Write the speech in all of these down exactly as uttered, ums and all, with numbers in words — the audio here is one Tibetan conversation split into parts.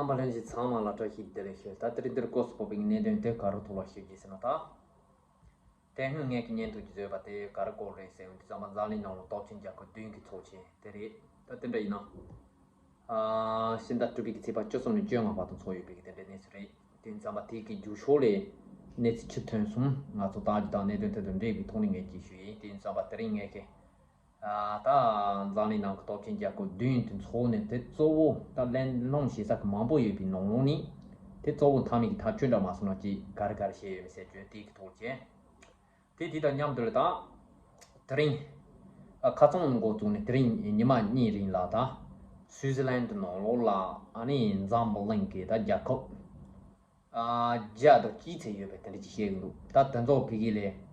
རྣམ་པ་ལྷན་རྒྱས་ཚང་མ་ལ་བཀྲ་ཤིས་བདེ་ལེགས་ཞུ། ད་དེ་རིང་འདིར་སྐོར་སུ་བབས་པའི་གནད་དོན་དེ་ག་རེ་ཐོག་ལ་ཞུ་རྒྱུ་ཟེར་ན། ད་དེ་སྔོན་ངེད་ཀྱི་བརྙན་ཐུང་གི་བཟོས་པ་དེ་ག་རེ་སྐོར་རེད་ཟེར་བ་དུས་ཙམ་པ་འཛམ་གླིང་ནང་ལ་སྟོབས་ཆེན་རྒྱལ་ཁབ་བདུན་གྱི་ཚོགས་ཆེན་དེ་རེད། ད་དེ་འདྲ་ཡིན་ན། ཨ་ཕྱི་ཟླ་དྲུག་པའི་ཚེས་པ་བཅུ་གསུམ་ནས་བཅོ་ལྔ་བར་དུ་འཚོགས་ཡོད་པའི་དེ་འདྲའི་གནས་ཚུལ་རེད། དེ་ཙམ་པ་དེ་གི་རྒྱུགས་ཤོག་ལས་གནས་ཚུལ་ཆུ་ཐོན་སོང་། ང་ཚོ་ད་ཅི་དང་གནད་དོན་དེ་དང་འབྲེལ་བའི་ཐོག་ནས་ངས་ཅིག་ཞུ་ཡིན། དེ་ཙམ་པ་དེ་རིང་ངས་ཀྱི་ཨ་ད་འཛམ་གླིང་ནང་གི་སྟོབས་ཆེན་རྒྱལ་ཁབ་བདུན་དེ་ཚོགས་ནས་དེ་གཙོ་བོ་ད་གླེང་སློང་བྱེད་ས་གི་མང་པོ་ཡོད་པའི་ནང་ལོགས་ནས་དེ་གཙོ་བོ་མཐའ་མའི་གི་ཐག་གཅོད་འདྲ་མ་སོང་ན་ཅིག་ག་རེ་ག་རེ་བྱས་ཡོད་མེད་ཟེར་རྒྱུ་དེ་གི་ཐོག་བྱས། དེ་དེ་དང་མཉམ་དུ་ལ་ད་དེ་རིང་ཨ་ཁ་སང་འགོ་བཙུགས་ནས་དེ་རིང་ཉི་མ་གཉིས་རིང་ལ་ད་སུའུ་ཙི་ལན་དུ་ནང་ལོགས་ལ་ཨ་ནི་འཛམ་བུ་གླིང་གི་ད་རྒྱལ་ཁབ་ཨ་བརྒྱ་དང་གཅིག་ཙམ་ཡོད་པའི་དེ་འདྲ་ཅིག་བཤད་གི་འདུག་ད་དེ་ཚོ་ཕ་གི་ལས་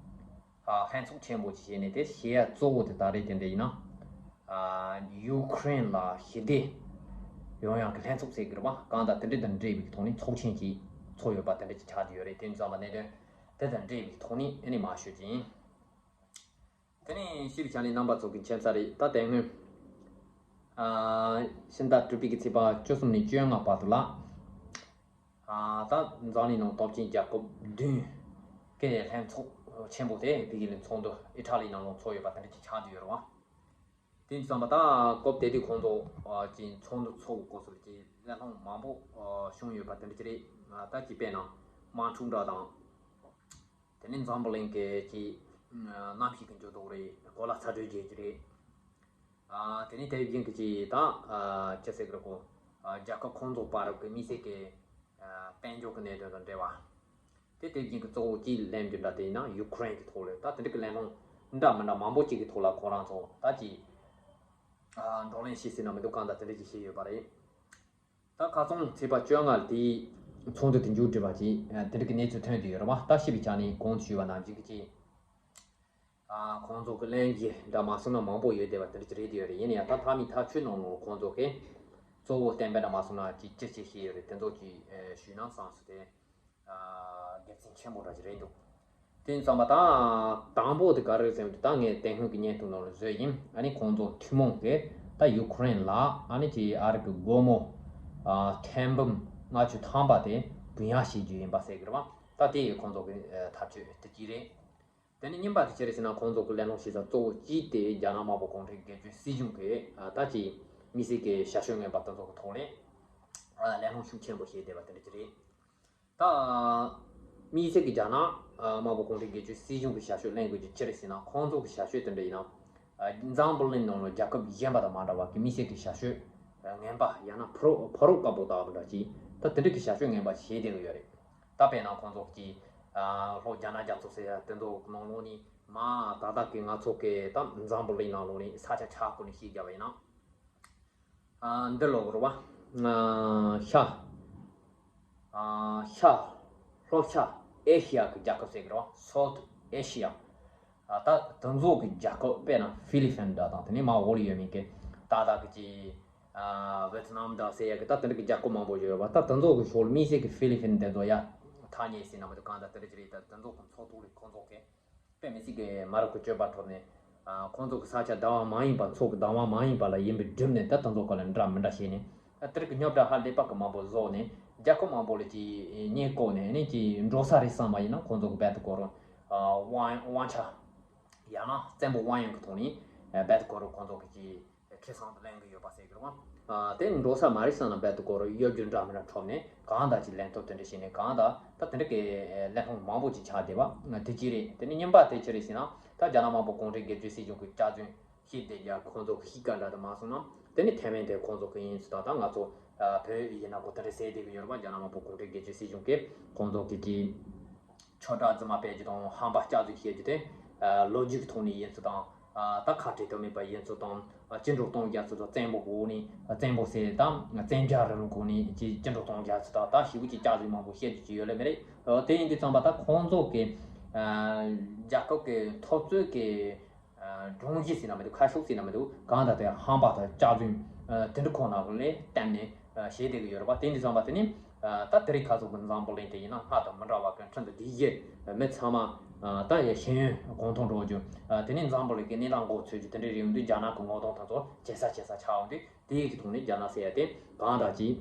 ཨ་ལྷན་ཚོགས་ཆེན་པོ་ཅིག་བྱས་ནས་དེ་བྱེད་ཡ་གཙོ་བོ་དེ་ད་རེས་དེ་འདྲ་ཡིན་ན། ཨ་ཡུ་ཁུ་རེན་ལ་ཞི་བདེ་ཡོང་ཡག་གི་ལྷན་ཚོགས་ཟེར་གི་རེད་པ། གང་ལྟར་དེ་འདྲ་དང་འབྲེལ་བའི་ཐོག་ནས་ཚོགས་ཆེན་ཅིག་ཚོགས་ཡོད་པ་དེ་འདྲ་ཅིག་ཆགས་ཀྱི་ཡོད་རེད། དེ་ཙམ་པ་གནད་དོན་དེ་དང་འབྲེལ་བའི་ཐོག་ནས་ཨ་ནི་མར་ཞུ་རྒྱུ་ཡིན། དེ་ནས་ཞུས་པའི་ཆ་ནས་རྣམ་པ་ཚོ་གི་མཁྱེན་གསལ་རེད། ད་དེ་སྔོན་ཨ་ཕྱི་ཟླ་དྲུག་པའི་ཚེས་པ་བཅུ་གསུམ་ནས་བཅོ་ལྔ་བར་དུ་ལ། ཨ་ད་འཛམ་གླིང་ནང་སྟོབས་ཆེན་རྒྱལ་ཁབ་བདུན་གི་ལྷན་ཚོགས་ཆེན་པོ་དེ་ཕ་གི་ལ་ཚོགས་འདུ་ཨི་ཊ་ལི་ནང་ལ་ཚོགས་ཡོད་པ་དེ་འདྲ་ཅིག་ཆགས་བསྡད་ཡོད་རེད་པ། དེ་ཙམ་པ་ད་སྐབས་དེ་དུས་ཁོང་ཚོ་ཨ་ཅིག་ཚོགས་འདུ་ཚོགས་སྐབས་སུ་ཅིག་གླེང་སློང་མང་པོ་ཨ་བྱུང་ཡོད་པ་དེ་འདྲ་ཅིག་རེད། ཨ་ད་ཅིག་དཔེར་ན་དམག་འཁྲུག་འདྲ་དང་། དེ་ནས་འཛམ་བུ་གླིང་གི་ཅིག་གནམ་གཤིས་ཀྱི་འགྱུར་ལྡོག་རེད། གོ་ལ་ཚ་དྲོད་རྒྱས་རྒྱུ་རེད། ཨ་དེ་ནས་དེ་བཞིན་གྱི་ཅིག་ད་ཨ་ཅི་ཟེར་གི་རེད་གོ། ཨ་རྒྱལ་ཁབ་ཁོང་ཚོ་བར་གྱི་དམིགས་བསལ་གྱི་ཨ་དཔལ་འབྱོར་གྱི་གནད་དོན་དང་འབྲེལ་བ། དེ་དེ་བཞིན་གྱི་གཙོ་བོ་གཅིག་གླེང་རྒྱུ་འདྲ་དེ་ཡིན་ན་ཡུ་ཁུ་རེན་གྱི་ཐོག་ལ་ད་དེ་འདྲ་གི་གླེང་སློང་འདྲ་མི་འདྲ་མང་པོ་གཅིག་གི་ཐོག་ལ་ཁོ་རང་ཚོ་ད་ཅིག་ཨ་བགྲོ་གླེང་བྱེད་སྲིད་ན་མི་འདུག་གང་ལྟར་དེ་འདྲ་ཅིག་བྱས་ཡོད་པ་རེད། ད་ཁ་སང་ཚེས་པ་བཅོ་ལྔ་དེའི་ཚོགས་འདུ་དེ་མཇུག་སྒྲིལ་བ་ཅིག་ཨ་དེ་འདྲ་གི་གནས་ཚུལ་ཐོན་དུ་ཡོད་རེད་པ། ད་ཞུས་པའི་ཆ་ནས་གོང་དུ་ཞུས་པ་ནང་བཞིན་གྱི་ཅིག་ཨ་ཁོང་ཚོ་གི་གླེང་གཞི་འདྲ་མ་སོང་ན་མང་པོ་ཡོད་བསྡད་པ་དེ་འདྲ་ཅིག་རེད་དེ་ཡོད་རེད། ཡིན་ན་ཡང་ད་མཐའ་མའི་ཐག་གཅོད་ནང་ལོགས་ཁོང་ཚོ་གི་གཙོ་བོ་བསྟན་པ་འདྲ་མ་སོང་ན་ཅིག་ཅི་བྱེད་ཤེས་ཡོད་རེད། དེ་ཚོ་ཅིག་ཨ་ཞུས་ན་བསམ་སོང་། དེ་ཨ་དགེ་མཚན་ཆེན་པོ་འདྲ་ཅིག་རེད་འདུག་དེ་ཙམ་པ་ད་དང་པོ་དེ་ག་རེ་རེད་ཟེར་བ་དེ་ད་ངས་དེ་སྔོན་གྱི་བརྙན་ཐུང་ནང་ལ་བཟོས་ཡིན། ཨ་ནི་ཁོང་ཚོ་ཐུན་མོང་གི་ད་ཡུ་ཁུ་རེན་ལ་ཨ་ནི་ཅིག་ཨ་རི་གི་སྒོར་མོ་ཨ་ཐེར་འབུམ་ལྔ་བཅུ་ཐམ་པ་དེ་བུད་ཡག་བྱེད་རྒྱུ་ཡིན་པ་ཟེར་གི་རེད་པ། ད་དེ་ཡི་ཁོང་ཚོ་གི་ཨ་ཐག་གཅོད་དེ་གཅིག་རེད། དེ་ནས་གཉིས་པ་དེ་ཅི་རེད་ཟེར་ན་ཁོང་ཚོ་གི་གླེང་སློང་བྱེད་ས་གཙོ་བོ་གཅིག་དེ་རྒྱ་ནག་དམར་པོ་གུང་ཁྲན་སྒེར་གཅོད་སྲིད་གཞུང་གི་ཨ་ད་ཅིག་དམིགས་བསལ་གྱི་ཞབས་ཞུ་ངན་པ་དེ་ཚོ་གི་ཐོག་ནས་ཨ་གླེང་སློང་ཤུགས་ཆེན་པོ་བྱས་བསྡད་པ་དེ་འདྲ་ཅིག་རེད། ད་དམིགས་བསལ་གྱི་རྒྱ་ནག་ཨ་དམར་པོ་གུང་ཁྲན་སྒེར་གཅོད་སྲིད་གཞུང་གི་ཞབས་ཞུ་གླེང་དགོས་རྒྱུ་ཅི་རེད་ཟེར་ན། ཁོང་ཚོ་གི་ཞབས་ཞུ་དེ་འདྲ་ཡིན་ན་ཨ་འཛམ་བུ་གླིང་ནང་ལ་རྒྱལ་ཁབ་གཞན་པ་དང་མ་འདྲ་བ་གི་དམིགས་བསལ་གྱི་ཞབས་ཞུ་ངན་པ་ཡང་ན་ཕོ་རོག་ཕོ་རོག་དཀར་པོ་ལྟ་བུ་འདྲ་ཅིག་ད་དེ་འདྲ་གི་ཞབས་ཞུ་ངན་པ་བྱེད་བསྡད་གི་ཡོད་རེད། ད་དཔེར་ན་ཁོང་ཚོ་གི་ཨ་ལྷོ་རྒྱ་ནག་རྒྱ་མཚོ་ཟེར་ཡ་དེ་ཚོ་ནང་ལོགས་ནས་མ་ད་ལྟ་གི་ང་ཚོ་གི་ད་འཛམ་བུ་གླིང་ནང་ལོགས་ནས་ས་ཆ་ཆ་བགོས་ནས་བཤད་རྒྱབ་པ་ཡིན་ན། ཨ་འདི་ལོག་རེད་བ། ཨ་ཤ་ཨ་ཤ་ལྷོ་ཤ་ཨེ་ཤི་ཡ་གི་རྒྱལ་ཁབ་ཟེར་གི་རེད་བ། South Asia། ཨ་ད་དེ་ཚོ་གི་རྒྱལ་ཁབ་དཔེར་ན་ཧྥི་ལི་ཕིན་འདྲ་དང་དེ་ནས་མ་འོག་ལ་ཡོད་མཁན་གི་ཏག་ཏག་གི་ཅིག་ཨ་ཝེ་ཐི་ནམ་འདྲ་ཟེར་ཡ་གི་ད་དེ་འདྲ་གི་རྒྱལ་ཁབ་མང་པོ་ཡོད་བ། ད་དེ་ཚོ་གི་ཕྱོགས་ལ་དམིགས་བསལ་གི་ཧྥི་ལི་ཕིན་དེ་ཚོ་ཡ་ཐག་ཉེ་ཟེར་ན་མི་འདུག་གང་ལྟར་དེ་འདྲ་ཅིག་རེད། ད་དེ་ཚོ་གི་ཚོགས་ཐོག་ལ་ཁོང་ཚོ་གི་དཔེ་མི་སྲིད་ཀྱི་མ་རབས་ཀྱི་སྤྱོད་པ་འཕྲོག་ནས། ཨ་ཁོང་ཚོ་གི་ས་ཆ་བདག་དབང་མ་ཡིན་པ་ཚོ་གི་བདག་དབང་མ་ཡིན་པ་ལ་ཡིན་པའི་སྒྲུབ་ནས་ད་དེ་ཚོ་སྐོར་ལ་འདྲ་མི་འདྲ་བྱས་ནས། ཨ་དེ་རིགས་ཀྱི་རྙོག་དྲ་ཧ་ལས་པ་གི་མང་པོ་བཟོས་ནས་རྒྱལ་ཁབ་མང་པོ་ལ་ཅིག་བརྙས་བཀོད་ནས་ནི་ཅིག་འགྲོ་ས་རེད་བསམ་པ་ཡིན་ན་ཁོང་ཚོ་གི་རྦད་དེ་སྐོར་ཨ་དབང་དབང་ཆ་ཡང་ན་བཙན་པོ་དབང་ཡོད་ཀྱི་ཐོག་ནས་ཨ་རྦད་དེ་སྐོར་ཁོང་ཚོ་གི་ཅིག་ཁེ་བཟང་དུ་ལེན་གྱི་ཡོད་པ་ཟེར་གྱི་རེད་བ། ཨ་དེ་འགྲོ་ས་མ་རེད་བསམ་ན་རྦད་དེ་སྐོར་གཡོ་སྒྱུ་འདྲ་མི་འདྲ་འཁྲབ་ནས་གང་ལྟར་ཅིག་ལན་ཐོབ་དེ་འདྲ་བྱས་ནས་གང་ལྟར་ད་དེ་འདྲ་གི་ལས་ཁུངས་མང་པོ་ཅིག་ཆགས་བསྡད་པ་དེ་གཅིག་རེད། དེ་ནས་གཉིས་པ་དེ་ཅི་རེད་ཟེར་ན། ད་རྒྱ་ནག་དམར་པོ་གུང་ཁྲན་སྒེར་གཅོད་སྲིད་གཞུང་གི་སྐྱག་རྫུན་བཤད་བསྡད་རྒྱུ་ཁོང་ཚོ་གི་གཤིས་ཀ་འདྲ་དུ་མ་སོང་ན། དེ་ནས་ཐའེ་ཝན་དེ་ཁོང་ཚོ་གི་ཡིན་ཚུལ་དང་། ད་ང་ཚོ་ཨ་བོད་ཡིན་ན་གོ་དེ་འདྲ་ཟེར་བསྡད་གི་ཡོད་རེད་བ། རྒྱ་ནག་དམར་པོ་གུང་ཁྲན་སྒེར་གཅོད་སྲིད་གཞུང་གིས་ཁོང་ཚོ་གི་གི་ཆོས་གྲགས་རྫུན་མ་སྤེལ་རྒྱུ་དང་། ཧམ་པ་སྐྱག་རྫུན་བཤད་རྒྱུ་དེ་ཨ་ལོ་རྒྱུས་ཀྱི་ཐོག་ནས་ཡིན་ཚུལ་དང་། ཨ་ད་ཁ་བྲལ་དུ་མེད་པ་ཡིན་ཚུལ་དང་། ཨ་བཅིངས་འགྲོལ་གཏོང་རྒྱུ་ཚུལ་དང་། བཙན་པོ་འོག་ནས་བཙན་པོ་ཟེར་དང་བཙན་རྒྱལ་རིང་ལུགས་འོག་ནས་ཅིག་བཅིངས་འགྲོལ་གཏོང་རྒྱུ་ཚུལ་དང་། ད་ཞེ་པོ་ཅིག་སྐྱག་རྫུན་མང་པོ་བཤད་རྒྱུ་ཅིག་ཡོད་ལེ་མེད་རེད། ཨ་དེ་ཡིན་དུས་ཙམ་པ་ད་ཁོང་ཚོ་གི་ཨ་རྒྱལ་ཁབ་ཀྱི་འཐབ་རྩོད་ཀྱི་ཨ་སྒྲོམ་གཞི་ཟེར་ན་མི་འདུག་ཁ་ཕྱོགས་ཟེར་ན་མི་འདུག་གང་ལྟར་དེ་ཧམ་པ་དང་སྐྱག་རྫུན་ཨ་དེ་འདྲ་ཁོ་ན་ལས་བསྟན་ནས་ཨ་བྱེད་བསྡད་ཀྱི་ཡོད་རེད་པ། དེ་འདྲ་བསམ་པ་དེ་ནི་ཨ་ད་དེ་རིང་ཁ་སང་གི་འཛམ་བུ་གླིང་དེ་ཡིན་ན་སྔར་དང་མི་འདྲ་བ་གི་ཁྲིམས་དང་སྒྲིག་གཞི་མི་ཚང་མ་ཨ་ད་ཡ་ཤེས་ཡོན་གོང་མཐོར་འགྲོ་རྒྱུ། ཨ་དེ་ནི་འཛམ་བུ་གླིང་གི་གནས་སྟངས་མགོ་ཚོས་རྒྱུ་དེ་འདྲ་རེད། འོན་ཏེ་རྒྱ་ནག་གི་ངོ་གདོང་དེ་ཚོ་ཇེ་ས་ཇེ་ས་ཆགས་འོང་དུས་དེའི་གི་ཐོག་ནས་རྒྱ་ནག་ཟེར་ཡ་དེ་གང་ལྟར་གྱིས་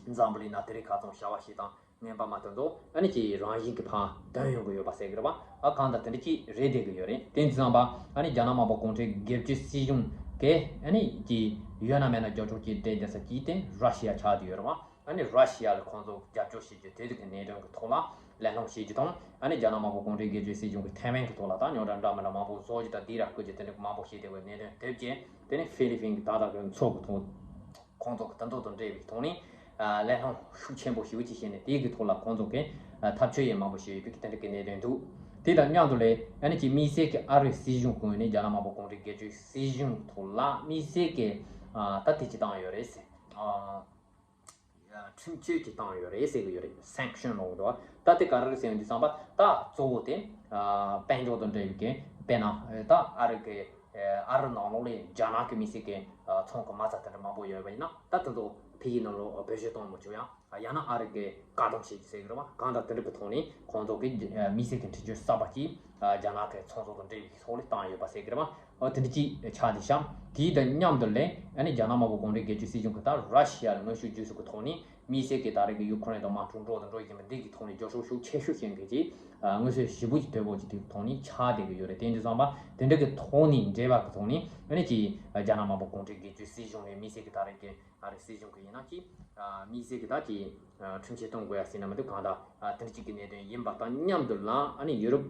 འཛམ་བུ་གླིང་ན་དེ་རིང་ཁ་སང་བྱ་བ་ཞིག་དང་། ངན་པ་མ་དོན་ཚོ་ཨ་ནི་ཅིག་རང་བཞིན་གྱི་ཕར་དོན་ཡོང་གི་ཡོད་པ་ཟེར་གི་རེད་པ། ཨ་གང་ལྟར་དེ་འདྲ་ཅིག་རེད་བསྡད་གི་ཡོད་རེད། དེ་ཡིན་དུས་ཙམ་པ་ཨ་ནི་རྒྱ་ནག་དམར་པོ་གུང་ཁྲན་སྒེར་གཅོད་སྲིད་གཞུང་གིས་ཨ་ནི་ཅིག་ཡོད་ན་མེད་ན་རྒྱབ་སྐྱོར་ཅིག་སྤྲད་བསྡད་ས་ཅིག་དེ་ར་ཤི་ཡ་ཆགས་བསྡད་ཡོད་རེད་པ། ཨ་ནི་ར་ཤི་ཡ་ལ་ཁོང་ཚོ་རྒྱབ་སྐྱོར་བྱེད་རྒྱུ་དེ་དུས་ཀྱི་གནད་དོན་གྱི་ཐོག་ལ་གླེང་སློང་བྱེད་རྒྱུ་དང་། ཨ་ནི་རྒྱ་ནག་དམར་པོ་གུང་ཁྲན་སྒེར་གཅོད་སྲིད་གཞུང་གི་ཐའེ་ཝན་གྱི་ཐོག་ལ་ད་རྙོག་དྲ་འདྲ་མི་འདྲ་མང་པོ་བཟོ་རྒྱུ་དང་སྡིགས་ར་སྐུལ་རྒྱུ་དེ་འདྲ་མང་པོ་བྱས་བསྡད་པའི་གནད་དོན་དེ་བརྒྱུད་དེ་ནི་ཧྥི་ལི་ཕིན་གྱི་ད་ལྟ་གི་ཚོགས་ཀྱི་ཐོག་ཁོང་ཚོ་གི་དེ་ཚོ་དང་འབྲེལ་བའི་ཐོག་ནས་གླེང་སློང་ཤུགས་ཆེན་པོ་ཞེ་པོ་ཅིག་བྱས་ནས་དེའི་གི་ཐོག་ལ་ཁོང་ཚོ་གི་ཐབས་ཇུས་ཡང་མང་པོ་ཞིག་ཡོད་པའི་དེ་འདྲ་གི་གནད་དོན་འདུག་དེ་དང་མཉམ་དུ་ལས་ཨ་ནི་ཅིག་དམིགས་བསལ་གྱི་ཨ་རིའི་སྲིད་གཞུང་གི་ངོས་ནས་རྒྱ་ནག་དམར་པོ་གུང་ཁྲན་སྒེར་གཅོད་སྲིད་གཞུང་གི་ཐོག་ལ་དམིགས་བསལ་གྱི་ད་དེ་ཅིག་བཏང་ཡོད་རེད་ཟེར། ཁྲིམས་གཅོད་ཅིག་བཏང་ཡོད་རེད་ཟེར་གི་ཡོད་རེད། སེང་ཤོན་ལོག་འདུག་ད་དེ་ག་རེ་རེད་ཟེར་ཡོང་དུས་ཙམ་པ་ད་གཙོ་བོ་དེ་དཔལ་འབྱོར་དང་འབྲེལ་བའི་གི་དཔེར་ན་ད་ཨ་རི་གི་ཨ་རི་ནང་ལོགས་ལ་རྒྱ་ནག་གི་དམིགས་བསལ་གི་ཚོང་གི་མ་རྩ་དེ་འདྲ་མང་པོ་ཡོད་པ་ཡིན་ན་ད་དེ་ཚོ་ཕ་གི་ནང་ལོགས་བེད་སྤྱོད་གཏོང་མི་ཆོག་ཡང་ཡང་ན་ཨ་རི་གི་བཀག་སྡོམ་བྱེད་རྒྱུ་ཟེར་གི་རེད་བ། གང་ལྟར་དེ་འདྲ་གི་ཐོག་ནས་ཁོང་ཚོ་གི་དམིགས་བསལ་གི་ཁྲིམས་གཅོད་གསར་པ་ཅིག་རྒྱ་ནག་གི་ཚོང་ཟོག་དང་འབྲེལ་བའི་ཐོག་ལ་བཏང་ཡོད་པ་ཟེར་གི་རེད་བ། འོ་དེ་འདྲ་ཅིག་ཆགས་བསྡད་ཤག་དེའི་དང་མཉམ་དུ་ལས་ཨ་ནི་རྒྱ་ནག་དམར་པོ་གུང་ཁྲན་སྒེར་གཅོད་སྲིད་གཞུང་གི་ད་ར་ཤི་ཡ་ལ་མངོན་ཤུགས་བརྒྱུད་ཚུལ་གྱི་ཐོག་ནས་དམིགས་བསལ་གྱི་ད་རེས་ཀྱི་ཡུ་ཁུ་རེན་དང་དམག་འཁྲུག་འགྲོ་དང་འགྲོ་བཞིན་པ་འདི་གི་ཐོག་ནས་རྒྱབ་སྐྱོར་ཤུགས་ཆེ་ཤོས་བྱེད་མཁན་གྱི་མངོན་གསལ་ཞེ་པོ་ཅིག་དོད་པོ་ཅིག་དེ་གི་ཐོག་ནས་ཆགས་བསྡད་ཀྱི་ཡོད་རེད། དེ་འདྲ་བསམ་པ་དེ་འདྲ་གི་ཐོག་ནས་འབྲེལ་བ་གི་ཐོག་ནས་ཨ་ནི་ཅིག་རྒྱ་ནག་དམར་པོ་གུང་ཁྲན་སྒེར་གཅོད་སྲིད་གཞུང་ནས་དམིགས་བསལ་གྱི་ད་རེས་ཀྱི་ཨ་རི་སྲིད་གཞུང་གི་ཡིན་ན་ཅིག་དམིགས་བསལ་གྱི་ད་ཅིག་ཁྲིམས་ཆད་གཏོང་དགོས་ཡ་ཟེར་ན་མི་འདུག་གང་ལྟར་དེ་འདྲ་ཅིག་གི་གནད་དོན་ཡིན་པ་དང་མཉམ་དུ་ལ་ཨ་ནི་ཡུ་རོབ་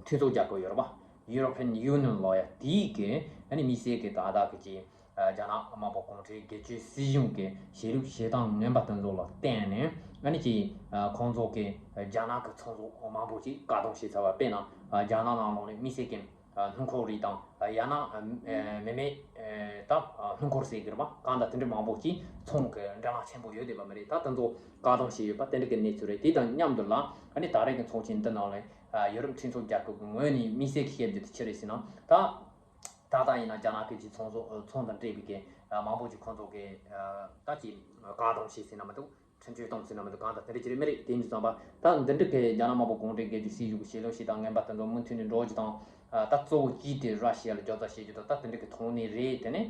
མཐུན་ཚོགས་རྒྱལ་ཁབ་ཡོད་རེད་པ། European Union ལོ་ཡ་དེའི་གི་ཨ་ནི་དམིགས་བསལ་གི་ད་ལྟ་གི་ཅིག་རྒྱ་ནག་དམར་པོ་གུང་ཁྲན་སྒེར་གཅོད་སྲིད་གཞུང་གི་བྱེད་ལུགས་བྱེད་སྟངས་ངན་པ་དེ་ཚོ་ལ་བརྟེན་ནས་ཨ་ནི་ཅིག་ཁོང་ཚོ་གི་རྒྱ་ནག་གི་ཚོང་ཟོག་མང་པོ་ཅིག་བཀག་སྡོམ་བྱས་ཚར་བ། དཔེར་ན་རྒྱ་ནག་ནང་ལོགས་ནས་དམིགས་བསལ་གི་སྣུམ་འཁོར་རིགས་དང་ཡང་ན་མི་མེད་ད་སྣུམ་འཁོར་ཟེར་གི་རེད་པ། གང་ལྟར་དེ་འདྲ་མང་པོ་ཅིག་ཚོང་གི་འབྲེལ་ལམ་ཆེན་པོ་ཡོད་བསྡད་པ་མ་རེད། ད་དེ་ཚོ་བཀག་སྡོམ་བྱས་ཡོད་པ་དེ་འདྲ་གི་གནས་ཚུལ་རེད། དེ་དང་མཉམ་དུ་ལ་ཨ་ནི་ད་རེས་ཀྱི་ཚོགས་ཆེན་འདི་ནང་ལ་ཡུ་རོབ་མཐུན་ཚོགས་རྒྱལ་ཁབ་ཀྱི་ངོས་ནས་དམིགས་བསལ་གྱི་བཤད་རྒྱུ་དེ་ཅི་རེད་ཟེར་ན། ད་ད་ལྟ་ཡིན་ན་རྒྱ་ནག་གི་ཅིག་ཚོང་ཟོག་ཚོང་དང་འབྲེལ་བའི་གི་མང་པོ་ཅིག་ཁོང་ཚོ་གི་ད་ཅིག་བཀག་སྡོམ་བྱས་ཟེར་ན་མི་འདུག་ཁྲིམས་གཅོད་གཏོང་ཟེར་ན་མི་འདུག་གང་ལྟར་དེ་འདྲ་ཅི་རེད་མི་རེད། དེ་ཡིན་དུས་ཙམ་པ་ད་འདི་འདྲ་གི་རྒྱ་ནག་དམར་པོ་གུང་ཁྲན་སྒེར་གཅོད་སྲིད་གཞུང་གི་བྱེད་ལས་ཤིག་དང་ངན་པ་དེ་ཚོ་མུ་མཐུད་ནས་འགྲོ་རྒྱུ་དང་། ད་གཙོ་བོ་གཅིག་དེ་ར་ཤི་ཡ་ལ་རྒྱབ་རྩ་བྱེད་རྒྱུ་དང་ད་དེ་འདྲ་གི་ཐོག་ནས་རེད། དེ་ནས་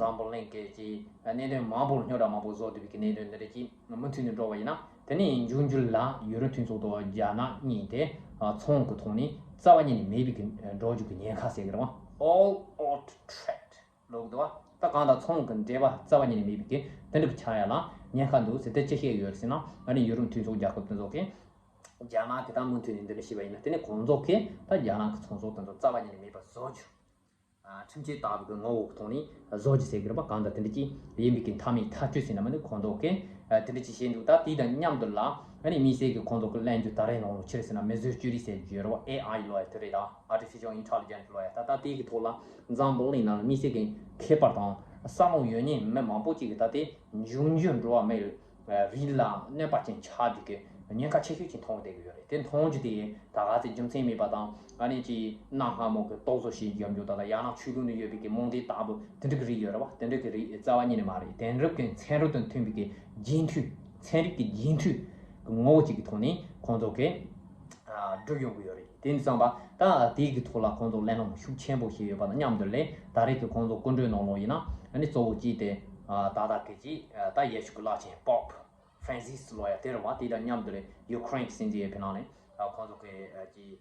འཛམ་བུ་གླིང་གི་ཅིག་གནད་དོན་མང་པོར་རྙོག་དྲ་མང་པོ་བཟོ་བསྡད་པའི་གི་གནད་དོན་འདི་འདྲ་ཅིག་མུ་མཐུད་ནས་འགྲོ་བ་ཡིན་ན་དེ་ནས་འབྱུང་འགྱུར་ལ་ཡུ་རོབ་མཐུན་ཚོགས་དང་རྒྱ་ནག་གཉིས་དེ་ཚོང་གི་ཐོག་ནས་རྩ་བ་ཉིད་ནས་མེད་པའི་གི་འགྲོ་རྒྱུ་གི་ཉེན་ཁ་ཟེར་གི་རེད་བ། All out trade ལོག་འདུག་བ། ད་གང་ལྟར་ཚོང་གི་འབྲེལ་བ་རྩ་བ་ཉིད་ནས་མེད་པའི་གི་དེ་འདྲ་གི་ཆགས་ཡ་ལ་ཉེན་ཁ་འདུག་ཟེར་དེ་ཅི་བཤད་ཡོད་ཟེར་ན། ཨ་ནི་ཡུ་རོབ་མཐུན་ཚོགས་རྒྱལ་ཁབ་དེ་ཚོ་གིས་རྒྱ་ནག་གི་ད་མུ་མཐུད་ནས་འདི་འདྲ་བྱས་པ་ཡིན་ན་དེ་ནས་ཁོང་ཚོ་གིས་ད་རྒྱ་ནག་གི་ཚོང་ཟོག་དེ་ཚོ་རྩ་བ་ཉིད་ནས་མེད་པ་བཟོ་རྒྱུ། ཁྲིམས་གཅོད་ལྟ་བུ་གི་ངོ་བོ་གི་ཐོག་ནས་བཟོ་རྒྱུ་ཟེར་གི་རེད་པ། གང་ལྟར་དེ་འདྲ་ཅིག་ཡིན་པའི་གི་མཐའ་མའི་ཐག་གཅོད་ཟེར་ན་མི་འདུག་ཁོང་ཚོ་གིས་དེ་འདྲ་ཅིག་བྱས་འདུག་ད་དེ་དང་མཉམ་དུ་ལ་ཨ་ནི་དམིགས་བསལ་གི་ཁོང་ཚོ་གི་གླེང་རྒྱུ་ད་རེས་ནང་ལོགས་ཅི་རེད་ཟེར་ན་མིག་བཟོ་བཅོས་རིག་ཟེར་རྒྱུ་ཡོད་རེད་པ། ཨེ་ཨའི་ལོ་ཡ་དེ་རེད། ད་Artificial Intelligence ལོ་ཡ་ད་ད་དེ་གི་ཐོག་ལ་འཛམ་བུ་གླིང་ནང་ལ་དམིགས་བསལ་གྱི་མཁས་པ་དང་བསམ་བློ་ཡོད་མཁན་མི་མང་པོ་ཅིག་གིས་ད་ལྟའི་འབྱུང་འགྱུར་འགྲོ་བ་མིའི་རིགས་ལ་གནོད་པ་ཅན་ཆགས་རྒྱུ་གི་ཉེན་ཁ་ཆེ་ཤོས་ཅིག་མཐོང་བསྡད་ཀྱི་ཡོད་རེད། དེ་མཐོང་རྒྱུ་དེ་ད་ག་ཚོད་རྒྱུ་མཚན་མེད་པ་དང་ཨ་ནི་ཅིག་གནའ་སྔ་མོ་གི་རྟོག་བཟོ་བྱེད་རྒྱུ་ཡོད་ད་ལ་ཡང་ན་ཆོས་ལུགས་ནང་ཡོད་པའི་གི་རྨོངས་དད་ལྟ་བུ་དེ་འདྲ་གི་རིགས་ཡོད་རེད་བ། དེ་འདྲ་གི་རིགས་རྩ་བ་ཉིད་ནས་མ་རེད། དེང་རབས་ཀྱི་ཚན་རིག་དང་མཐུན་པའི་གི་རྒྱུན་མཐུད་ཚན་རིག་གི་རྒྱུན་མཐུད་ཀྱི་ངོ་བོ་ཅིག་གི་ཐོག་ནས་ཁོང་ཚོ་གིས་བསྒྲུབས་ཡོང་གི་ཡོད་རེད། དེ་ཡིན་དུས་ཙམ་པ་ད་དེའི་གི་ཐོག་ལ་ཁོང་ཚོ་གླེང་སློང་ཤུགས་ཆེན་པོ་བྱས་ཡོད་པ་དང་མཉམ་དུ་ལས་ད་རེས་ཀྱི་ཁོང་ཚོ་སྐུ་མགྲོན་ནང་ལོགས་ཡིན་ན་ཨ་ནི་གཙོ་བོ་གཅིག་དེ་ད་ལྟ་གི་ཅིག་ད་ཡེ་ཤུ་གི་བླ་ཆེན་Pope Francis ལོ་ཡ་དེ་རེད་བ། དེ་དང་མཉམ་དུ་ལས་ཡུ་ཁུ་རེན་གྱི་སྲིད་འཛིན་ཡོད་པའི་ནང་ནས་ཁོང་ཚོ་གི་ཅིག་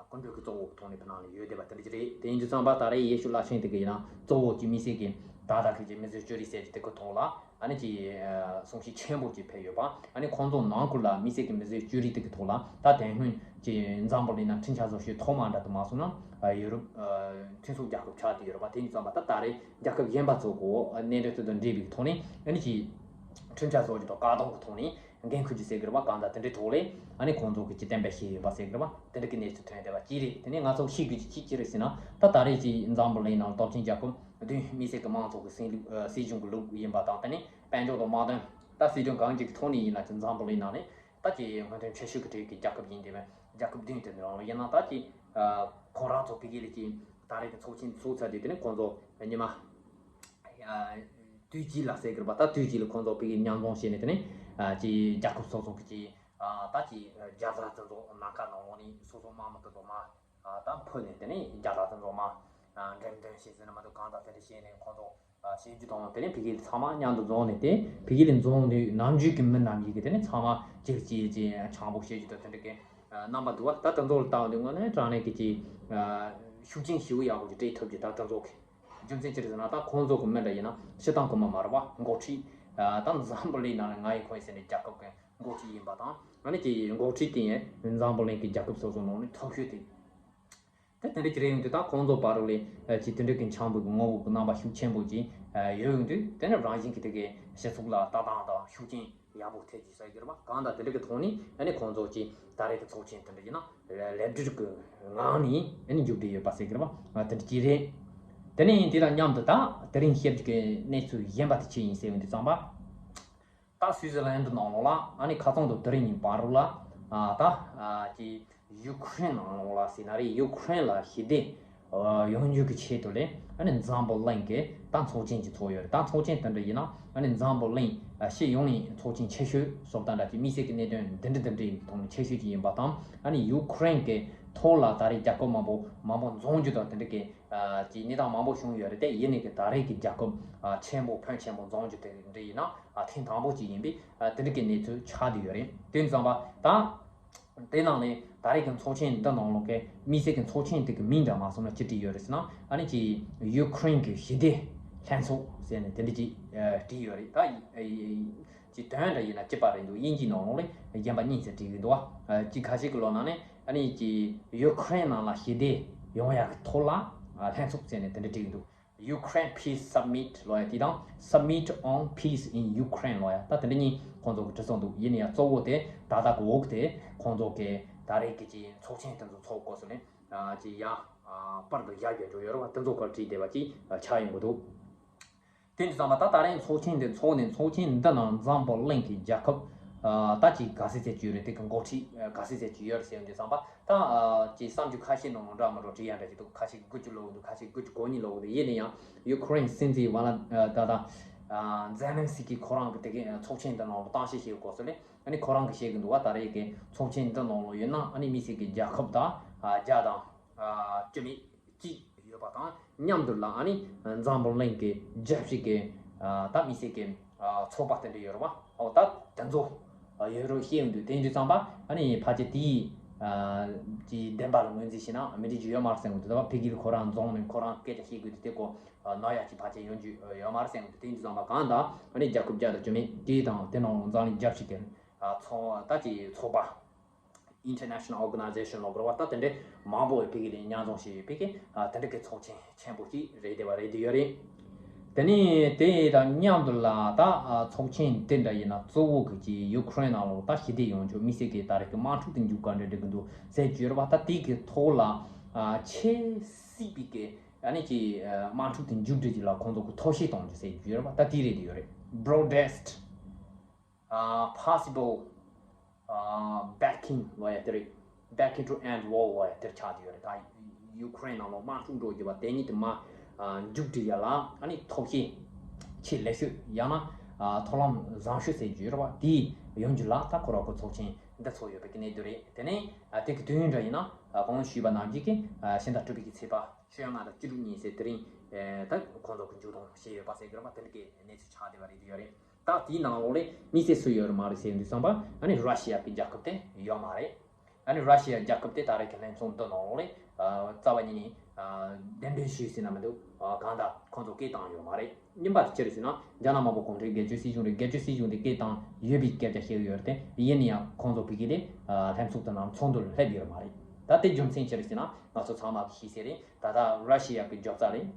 སྐུ་མགྲོན་གྱི་གཙོ་བོ་གི་ཐོག་ནས་ཕེབས་གནང་ནས་ཡོད་བསྡད་པ་དེ་འདྲ་ཅིག་རེད། དེ་ཡིན་དུས་ཙམ་པ་ད་རེས་ཡེ་ཤུ་བླ་ཆེན་དེ་གི་ཡིན་ན་གཙོ་བོ་གཅིག་དམིགས་བསལ་གྱི་ད་ལྟ་གི་ཅིག་མིག་བཟོ་བཅོས་རིག་ཟེར་གྱི་དེ་གི་ཐོག་ལ་ཨ་ནི་ཅིག་གསུང་བཤད་ཆེན་པོ་ཅིག་ཕེབས་ཡོད་པ། ཨ་ནི་ཁོང་ཚོ་ནང་ཁུལ་ལ་དམིགས་བསལ་གྱི་མིག་བཟོ་བཅོས་རིག་དེ་གི་ཐོག་ལ་ད་དེ་སྔོན་ཅིག་འཛམ་བུ་གླིང་ན་འཕྲིན་ཕྱག་བཟོ་ཤེས་ཐོག་མ་འདྲ་དུ་མ་སོང་ན་ཡུ་རོབ་མཐུན་ཚོགས་རྒྱལ་ཁབ་ཆགས་བསྡད་ཡོད་རེད་པ། དེ་ཡིན་དུས་ཙམ་པ་ད་ད་རེས་རྒྱལ་ཁབ་གཞན་པ་ཚོ་གོ་གནད་དོན་དེ་དང་འབྲེལ་བའི་ཐོག་ནས་ཨ་ནི་ཅིག་འཕྲིན་ཕྱག་བཟོ་རྒྱུ་དང་བཀག་སྡོམ་གྱི་ཐོག་ནས། འགན་འཁུར་རྒྱུ་ཟེར་གི་རེད་པ། གང་ལྟར་དེ་འདྲའི་ཐོག་ལས་ཨ་ནི་ཁོང་ཚོ་གི་ཅིག་གཏན་འབེབས་བྱས་ཡོད་པ་ཟེར་གི་རེད་པ། དེ་འདྲ་གི་གནས་ཚུལ་ཐོན་བསྡད་པ་གཅིག་རེད། དེ་ནས་ང་ཚོ་ཤེས་དགོས་རྒྱུ་གཅིག་ཅི་རེད་ཟེར་ན། ད་ད་རེས་ཀྱི་འཛམ་བུ་གླིང་ནང་སྟོབས་ཆེན་རྒྱལ་ཁབ་བདུན་དམིགས་བསལ་གི་མང་ཚོགས་ཀྱི་སྲིད་ལུགས་ཨ་སྲིད་གཞུང་གི་ལུགས་ཡིན་པ་དང་། དེ་ནས་དཔལ་འབྱོར་དང་དམག་དོན། ད་སྲིད་དོན་གང་ཅིག་གི་ཐོག་ནས་ཡིན་ན་ཅིག་འཛམ་བུ་གླིང་ནང་ནས་ད་ཀྱི་སྔོན་ཐོན་ཆེ་ཤོས་ཀྱི་གྲས་ཀྱི་རྒྱལ་ཁབ་ཡིན་བསྡད་པའི་རྒྱལ་ཁབ་བདུན་དེ་ནང་ཡིན་ན། ད་ཀྱི་ཁོ་རང་ཚོ་ཕ་གི་ལ་ཀྱི་ད་རེས་ཀྱི་ཚོགས་ཆེན་ཚོགས་ཚར་དུས་དེ་ནས་ཁོང་ཚོ་ཉི་མ། དུས་གཅིག་ལ་ཟེར་གི་རེད་པ། ད་དུས་གཅིག་ལ་ཁོང་ཚོ་ཕ་གིར་མཉམ་འཛོམས་བྱས་ནས་དེ་ནས་ཅིག་རྒྱལ་ཁབ་སོ་སོ་གི་ཅིག་ད་ཅིག་རྒྱལ་ས་དེ་ཚོ་ནང་ཁ་ནང་ལོགས་ནས་སོ་སོ་དམག་མི་དེ་ཚོ་མར་ད་ཕུད་ནས་དེ་ནས་རྒྱལ་ས་དེ་ཚོ་མར་འགྲེམས་སྟོན་བྱེད་ཟེར་ན་མ་གཏོགས་གང་ལྟར་དེ་འདྲ་བྱས་ནས་ཁོང་ཚོ་ བྱེད་རྒྱུ་དང་། དེ་ནས་ཕ་གི་ཚང་མ་མཉམ་དུ་འཛོམས་ནས། དེ་ཕ་གི་ལ་འཛོམས་དུས་ནམ་རྒྱུན་གྱི་མི་རྣམས་ཀྱིས་དེ་ནས་ཚང་མ་ཅིག་ཅིག་ཅིག་ཆང་ཕོར་བཤད་རྒྱུ་དང་དེ་འདྲ་གི་རྣམ་པ་འདུག་བ། ད་དེ་ཚོ་ལ་བལྟ་བ་དུས་དངོས་གནས་དྲང་གནས་ཀྱི་ཅིག་ཤུགས་རྐྱེན་ཞེ་པོ་ཡག་པོ་ཅིག་སྤྲད་ཐུབ་ཀྱི། ད་དེ་ཚོ་གི་རྒྱུ་མཚན་ཅི་རེད་ཟེར་ན། ད་ཁོང་ཚོ་གི་མི་འདྲ་ཡིན་ན་སྤྱིར་བཏང་གི་མི་མ་རེད་བ། འགོ་ཁྲིད་ད་འཛམ་བུ་གླིང་ནང་ལ་ང་ཡི་ཁོ་ཡི་ཟེར་ནས་རྒྱལ་ཁབ་ཀྱི་འགོ་ཁྲིད་ཡིན་པ་དང་། ཨ་ནི་ཅིག་འགོ་ཁྲིད་དེ་ཡང་འཛམ་བུ་གླིང་གི་རྒྱལ་ཁབ་སོ་སོ་ནང་ནས་ཐོབ་ཤོས་དེ། དེ་དེ་འདྲ་ཅིག་རེད། ཡོང་དུས་ད་ཁོང་ཚོ་བར་ལ་ཅིག་དེ་འདྲ་གི་འཆམ་པོ་གི་ངོ་བོ་གི་རྣམ་པ་ཤུགས་ཆེན་པོ་ཅིག་ཡོད་ཡོང་དུས། དེ་ནི་རང་བཞིན་གྱིས་དེ་གའི་སྤྱི་ཚོགས་ལ་ལྟ་སྟངས་དང་ཤུགས་རྐྱེན་ཡག་པོ་ཐེབས་ཀྱི་ཟེར་གྱི་རེད་པ། གང་ལྟར་དེ་འདྲ་གི་ཐོག་ནས་ཨ་ནི་ཁོང་ཚོ་ཅིག་ད་རེས་ཀྱི་ཚོགས་ཆེན་དེ་འདྲ་ཡིན་ན་ལེགས་འགྲུབ་ཀྱི་ངང་ནས་ཨ་ནི་མཇུག་སྒྲིལ་ཡོད་པ་ཟེར་གྱི་རེད་པ། དེ་འདྲ་ཅིག་རེད། དེ་ནས་དེ་དང་མཉམ་དུ་ད་དེ་རིང་བཤད་རྒྱུ་གི་གནས་ཚུལ་གཞན་པ་དེ་ཅི་ཡིན་ཟེར་བ་འདི་ཙམ་པ། ད་སུའི་ཛི་ལན་ནང་ལོགས་ལ་ཨ་ནི་ཁ་སང་དང་དེ་རིང་གཉིས་བར་ལ་ཨ་ད་ཨ་ཀྱི་ཡུ་ཁུ་རེན་ནང་ལོགས་ལ་ཟེར་ན་རེད། ཡུ་ཁུ་རེན་ལ་ཞི་བདེ་ཡོང་རྒྱུ་གི་ཆེད་དུ་ལས་ཨ་ནི་འཛམ་བུ་གླིང་གི་ད་ཚོགས་ཆེན་ཅིག་ཚོགས་ཡོད་རེད། ད་ཚོགས་ཆེན་དེ་འདྲ་ཡིན་ན་ཨ་ནི་འཛམ་བུ་གླིང་ཨ་སྤྱི་ཡོངས་ནས་ཚོགས་ཆེན་ཆེ་ཤོས་སོགས་དང་འདྲ་ཅིག་དམིགས་བསལ་གྱི་གནད་དོན་འདི་འདྲ་འདི་འདྲའི་ཐོག་ནས་ཆེ་ཤོས་ཅིག་ཡིན་པ་དང་། ཨ་ནི་ཡུ་ཁུ་རེན་གི་ཐོག་ལ་ད་རེས་རྒྱལ་ཁབ་མང་པོ་མང་པོ་འཛོམས་རྒྱུ་དང་དེ་འདྲ་གི་ཅིག་གནས་སྟངས་མང་པོ་བྱུང་ཡོད་རེད། དེ་ཡིན་ནའི་གི་ད་རེས་ཀྱི་རྒྱལ་ཁབ་ཆེན་པོ་ཕོན་ཆེན་པོ་འཛོམས་རྒྱུ་དེ་འདྲ་ཡིན་ན་ཐེངས་དང་པོ་ཅིག་ཡིན་པས། དེ་འདྲ་གི་གནས་ཚུལ་ཆགས་བསྡད་ཡོད་རེད། དེ་ཙམ་པ་ད་དེ་ནང་ནས་ད་རེས་ཀྱི་ཚོགས་ཆེན་འདི་ནང་ལོགས་ཀྱི་དམིགས་བསལ་གྱི་ཚོགས་ཆེན་དེ་གི་མིང་འདྲ་མ་སོང་ན་ཅི་བྲིས་ཡོད་རེད་ཟེར་ན། ཨ་ནི་ཅིག་ཡུ་ཁུ་རེན་གྱི་ཞི་བདེ་ལྷན་ཚོགས་ཟེར་ནས་དེ་འདྲ་ཅིག་བྲིས་ཡོད་རེད། ད་ཅིག་དོན་འདྲ་ཡིན་ན་གཅིག་པ་རེད་འདུག་དབྱིན་ཇིའི་ནང་ལོགས་ལ་གཞན་པ་གཉིས་ཟེར་བྲིས་ཀྱི་འདུག་བ། ཅིག་ཁ་ཤས་ཀྱི་ལོ་ནང་ནས་ཨ་ནི་ཅིག་ཡུ་ཁུ་རེན་ནང་ལ་ཞི་བདེ་ཡོང་ཡག་གི་ཐོག་ལ་ལྷན་ཚོགས་ཟེར་ནས་དེ་འདྲ་བྲིས་ཀྱི་འདུག Ukraine Peace Summit ལབ་ཡ་དེ་དང་Summit on Peace in Ukraine ལབ་ཡ། ད་དེ་འདྲ་གཉིས་ཁོང་ཚོ་གི་བྲིས་སོང་འདུག་ཡིན་ན་ཡང་གཙོ་བོ་དེ་ད་ལྟ་གི་འོག་དེ་ཁོང་ཚོ་གི་ད་རེས་ཀྱི་ཅིག་ཚོགས་ཆེན་དེ་ཚོ་ཚོགས་སྐབས་སུ་ནས་ཅིག་ཡ་པར་དུ་བཞག་རྒྱུ་ཡོད་རེད་བ། དེ་ཚོ་སྐོར་བྲིས་བསྡད་པ་ཅིག་ཆགས་ཡོང་གི་འདུག་དེ་འདྲ་ཙམ་པ་ད་ད་རེས་ཚོགས་ཆེན་འདི་ཚོགས་ནས་ཚོགས་ཆེན་འདི་ནང་འཛམ་བུ་གླིང་གི་རྒྱལ་ཁབ་ད་ཅིག་ག་ཚད་ཚད་ཅིག་ཡོད་རེད། དེ་གི་འགོ་ཁྲིད་ག་ཚད་ཚད་ཅིག་ཡོད་རེད་ཟེར་འདྲ་ཙམ་པ་ད་ཅིག་བསམ་རྒྱུ་ཁ་ཤས་ནང་འདྲ་མི་འདྲ་བྲིས་ཡ་འདྲ་ཅིག་འདུག་ཁ་ཤས་དགུ་བཅུ་ལོག་འདུག་ཁ་ཤས་དགུ་བཅུ་གོ་གཉིས་ལོག་འདུག་ཡིན་ན་ཡང་ཡུ་ཁུ་རེན་སྲིད་འཛིན་ཝ་ལ་ད་ད་ཛེ་ལན་སི་ཀི་ཁོ་རང་གི་དེ་གི་ཚོགས་ཆེན་འདི་ནང་གཏམ་བཤད་བྱེད་སྐབས་སུ་ལས་ཨ་ནི་ཁོ་རང་གི་བཤད་གི་འདུག་བ། ད་རེས་ཀྱི་ཚོགས་ཆེན་འདི་ནང་ལོགས་ཡོད་ན་ཨ་ནི་དམིགས་བསལ་གྱི་རྒྱལ་ཁབ་ད་བརྒྱ་དང་བཅུ་མེད་གཅིག་ཡོད་པ་དང་མཉམ་དུ་ལ་ཨ་ནི་འཛམ་བུ་གླིང་གི་རྒྱལ་སྤྱི་གི་ད་དམིགས་བསལ་གྱི་ཚོགས་པ་དེ་འདྲ་ཡོད་རེད་བ། འོ་ད་དེ་ཚོ་ཡོད་རེད་བཤད་ཡོང་དུས་དེ་འདྲ་ཙམ་པ་ཨ་ནི་ཕལ་ཆེར་དེའི་ཀྱི་བདེན་པ་ལ་ངོས་འཛིན་བྱས་ན་མི་འགྲིག་རྒྱུ་ཡོད་མ་རེད་བསམ་གི་འདུག་ད་ཕ་གི་ལ་ཁོ་རང་འཛོམས་ནས་ཁོ་རང་སྐད་ཆ་བཤད་དགོས་དུས་དེ་ཀོ་ནོར་ཡག་ཅིག་ཕལ་ཆེར་ཡོང་རྒྱུ་ཡོད་མ་རེད་བསམ་གི་འདུག་དེ་འདྲ་ཙམ་པ་གང་ལྟར་ཨ་ནི་རྒྱལ་ཁབ་བརྒྱ་དང་བཅུ་མེད་དེ་དང་དེ་ནང་འཛམ་གླིང་རྒྱལ་སྤྱི་གི་ཚོགས་ད་ཀྱི་ཚོགས་པ། International Organization ལབ་དགོས་རེད་བ། ད་དེ་འདྲའི་མང་པོ་བོད་ཀྱི་ལས་མཉམ་འཛོམས་བྱས་ཡོད་པའི་གི་དེ་འདྲ་གི་ཚོགས་ཆེན་ཆེན་པོ་ཅིག་རེད་བསྡད་པ་རེད་བསྡད་ཡོད་རེད། དེ་ནས་དེ་དང་མཉམ་དུ་ལ་ད་ཚོགས་ཆེན་དེ་འདྲ་ཡིན་ན་གཙོ་བོ་གི་ཅིག་ཡུ་ཁུ་རེན་ནང་ལོགས་ད་ཞི་བདེ་ཡོང་ཆོག་དམིགས་བསལ་གི་ད་རེས་ཀྱི་དམག་འཁྲུག་དེ་མཇུག་ག་འདྲ་འགྲིལ་གི་འདུག་ཟེར་གྱི་ཡོད་རེད་བ། ད་དེ་གི་ཐོག་ལ་ཆེས་སྲིད་པའི་གི་ཨ་ནི་ཅིག་དམག་འཁྲུག་དེ་མཇུག་སྒྲིལ་གྱི་ལ་ཁོང་ཚོ་གི་ཐབས་ཤེས་གཏོང་རྒྱུ་ཟེར་གྱི་ཡོད་རེད་བ། ད་དེ་རེད་བསྡད་ཡོད་རེད། Broadest possible backing ལབ་ཡ་དེ་རེད། Backing to end war ལབ་ཡ་དེར་ཆགས་བསྡད་ཡོད་རེད། ད་ཡུ་ཁུ་རེན་ནང་ལོགས་དམག་འཁྲུག་འགྲོ་རྒྱུ་བ་དེ་ཉིད་དུ་མ་མཇུག་སྒྲིལ་ཡ་ལ་ཨ་ནི་ཐབས་ཤེས་ཆེས་ལེགས་ཤོས་ཡང་ན་ཐབས་ལམ་བཟང་ཤོས་ཟེར་རྒྱུ་ཡོད་རེད་བ། དེ་ཡོང་རྒྱུ་ལ་ད་ཁོ་རང་ཁོ་ཚོགས་ཆེན་འདི་ཚོགས་ཡོད་པའི་གནས་ཚུལ་རེད། དེ་ནས་དེ་གི་དུས་ཡུན་འདྲ་ཡིན་ན་གོང་ཞུས་པ་ནང་བཞིན་གྱི་ཕྱི་ཟླ་དྲུག་པའི་གི་ཚེས་པ་བཅོ་ལྔ་དང་བཅུ་དྲུག་ཉིན་ཟེར་དེ་རིང་ད་ཁོང་ཚོ་གི་མཇུག་སྡོམ་བྱས་ཡོད་པ་ཟེར་གི་རེད་བ། དེ་འདྲ་གི་གནས་ཚུལ་ཆགས་བསྡད་པ་རེད་ཡོད་རེད། ད་དེའི་ནང་ལོགས་ལས་དམིགས་བསལ་སུ་ཡོད་རེད་མ་རེད་ཟེར་དུས་ཙམ་པ་ཨ་ནི་ར་ཤི་ཡ་གི་རྒྱལ་ཁབ་དེ་ཡོད་མ་རེད། ཨ་ནི་ར་ཤི་ཡ་རྒྱལ་ཁབ་དེ་ད་རེས་ཀྱི་ལྷན་ཚོགས་འདི་ནང་ལོགས་ལས་རྩ་བ་ཉིད་ནས་གདན་འདྲེན་ཞུས་ཟིན་ན་མི་འདུག་གང་ལྟར་ཁོང་ཚོ་སྐད་བཏང་ཡོད་མ་རེད། རྙིང་པ་དེ་ཅི་རེད་ཟེར་ན་རྒྱ་ནག་དམར་པོ་གུང་ཁྲན་སྒེར་གཅོད་སྲིད་གཞུང་རེད། སྒེར་གཅོད་སྲིད་གཞུང་དེ་སྐད་བཏང་ཡོད་པའི་སྐད་ཆ་བཤད་ཀྱི་ཡོད་རེད་དེ། ཡིན་ན་ཡང་ཁོང་ཚོ་ཕ་གི་དེ་ལྷན་ཚོགས་དེ་ནང་ཚོགས་འདུ་ལ་སླེབས་ཡོད་མ་རེད། ད་དེ་རྒྱུ་མཚན་ཅི་རེད་ཟེར་ན་ང་ཚོ་ཚང་མ་གི་ཤེས་གསལ་རེད། ད་ལྟ་ར་ཤི་ཡ་གི་རྒྱབ་རྩ་རེད།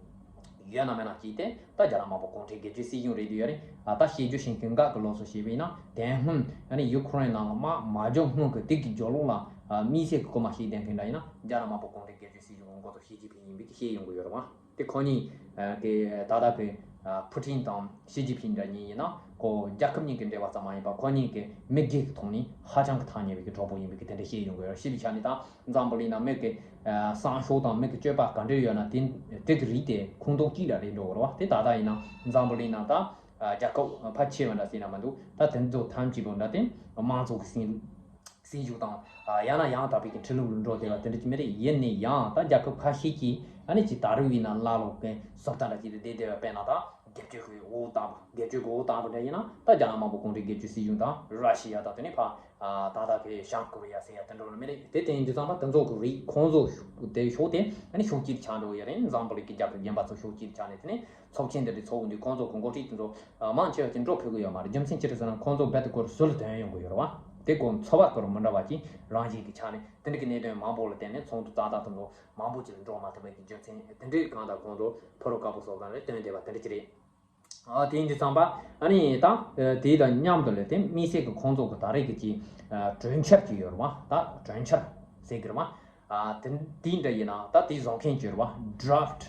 ཡོད་ན་མེད་ན་ཅིག་དེ་ད་རྒྱ་ནག་དམར་པོ་གུང་ཁྲན་སྒེར་གཅོད་སྲིད་གཞུང་རེད་དུ་ཡོད་རེད། ཨ་ད་བཤད་རྒྱུ་ཞིག་གི་འགག་གི་ལོགས་སུ་བཤད་པ་ཡིན་ན་དེ་སྔོན་ཨ་ནི་ཡུ་ཁུ་རེན་ནང་ལ་དམག་མ་འཇོག་སྔོན་གི་དེ་གི་རྒྱབ་ལོགས་ལ་དམིགས་བསལ་གི་སྐུལ་མ་ཞིག་བསྡད་མཁན་འདྲ་ཡིན་ན་རྒྱ་ནག་དམར་པོ་གུང་ཁྲན་སྒེར་གཅོད་སྲིད་གཞུང་གི་འགོ་གཙོ་ཞི་ཅིན་ཕིང་ཡིན་པའི་གི་བཤད་ཡོང་གི་ཡོད་རེད་བ། དེ་ཁོ་གཉིས་ཀྱི་ད་ལྟ་གི་ཕུ་ཊིན་དང་ཞི་ཅིན་ཕིང་འདྲ་གཉིས་ཡིན་ན་ཁོ་རྒྱལ་ཁབ་གཉིས་ཀྱི་འབྲེལ་བ་ཙམ་མ་ཡིན་པར་ཁོ་གཉིས་ཀྱི་མི་སྒེར་གྱི་ཐོག་ནས་ཧ་ཅང་གི་ཐག་ཉེ་བའི་གི་གྲོགས་པོ་ཡིན་པའི་གི་དེ་འདྲ་བཤད་ཡོང་གི་ཡོད་རེད། ཞེས་པའི་ཆ་ནས་ད་འཛམ་བུ་གླིང་ན་མི་གི་བསང་ཤོག་དང་མི་གི་སྤྱོད་པ་ག་འདྲ་ཡོད་ན་དེ་དེ་གི་རིགས་དེ་ཁུངས་གཏུགས་གཅིག་ལ་རེད་འགྲོ་གི་རེད་བ། དེ་ད་ལྟ་ཡིན་ན་འཛམ་བུ་གླིང་ན་ད་རྒྱལ་ཁབ་ཕལ་ཆེ་བ་འདྲ་ཟེར་ན་མི་འདུག་ད་དེ་ཚོ་ཐམས་ཅད་པོ་འདྲ་དེ་དམངས་གཙོ་གི་སྲིད་སྲིད་ཇུས་དང་ཡང་ན་ཡང་དག་པའི་གི་ཁྲིམས་ལུགས་ལ་འགྲོ་བསྡད་པ་དེ་འདྲ་ཅིག་མི་རེད། ཡིན་ནའི་ཡང་ད་རྒྱལ་ཁབ་ཁ་ཤས་ཀྱིས་ཨ་ནི་ཅིག་ད་རུང་ཡིན་ན་བླ་ལོག་གི་བཟོ་ལྟ་འདྲ་ཅིག་ལ་བསྡད་བསྡད་པ་དཔེར་ན་ད་ སྒེར་གཅོད་ཀྱི་འོག་བཏང་བ། སྒེར་གཅོད་ཀྱི་འོག་བཏང་བ་འདྲ་ཡིན་ན། ད་རྒྱ་ནག་དམར་པོ་གུང་ཁྲན་སྒེར་གཅོད་སྲིད་གཞུང་དང་། ར་ཤི་ཡ་དང་། དེ་ནས་ཕ་ད་ལྟ་གི་བྱང་ཀོ་རི་ཡ་ཟེར་ཡ་དེ་འདྲ་ལ་མི་རེད། དེ་དེ་ཡིན་དུས་ཙམ་པ་དེ་ཚོ་གི་རིགས་ཁོང་ཚོ་དེ་ཤོག་དེ་ཨ་ནི་ཤོག་སྐྱིད་ཆགས་འགྲོ་ཡོད་རེད། འཛམ་བུ་གླིང་གི་རྒྱལ་ཁབ་གཞན་པ་ཚོ་ཤོག་སྐྱིད་ཆགས་ནས། དེ་ནས་ཚོགས་ཆེན་འདི་འདྲ་ཚོགས་དུས་ཁོང་ཚོ་གི་འགོ་ཁྲིད་དེ་ཚོ་མང་ཆེ་བ་ཅིག་འགྲོ་ཕོད་ཀྱི་ཡོད་མ་རེད། རྒྱུ་མཚན་ཅི་རེད་ཟེར་ན། ཁོང་ཚོ་རྦད་དེ་ཁོར་ཟུར་ལ་དོན་ཡོང་གི་ཡོད་རེད་བ། དེ་ཁོ་ཚོར་བ་ཁོར་མི་འདྲ་བ་ཅིག་རང་བཞིན་གྱི་ཆ་ནས། དེ་འདྲ་གི་གནད་དོན་མང་པོ་ལ་བརྟེན་ནས་ཚོགས་འདུ་ཏག་ཏག་དེ་ཚོ་མང་པོ་ཅིག་ལ་འགྲོ་མ་ཐུབ་པའི་གི་རྒྱུ་མཚན་དེ་འདྲའི་སྒང་དང་། ཁོང་ཚོ་ཕོ་རོག་དཀར་པོ་ཚོ་སྒང་ལ་བཏོན་བསྡད་པ་དེ་འདྲ་ཅིག་རེད། ཨ་དེ་ཡིན་དུས་ཙམ་པ་ཨ་ནི་ད་དེ་དང་མཉམ་དུ་ལ་དེ་དམིགས་བསལ་གྱི་ཁོང་ཚོ་གི་ད་རེས་ཀྱི་ཅིག་གྲོས་འཆར་ཅིག་ཡོད་རེད་བ། ད་གྲོས་འཆར་ཟེར་གི་རེད་བ། ཨ་དེ་དེ་འདྲ་ཡིན་ན། ད་དེ་བཟོ་མཁན་ཅིག་ཡོད་རེད་བ། Draft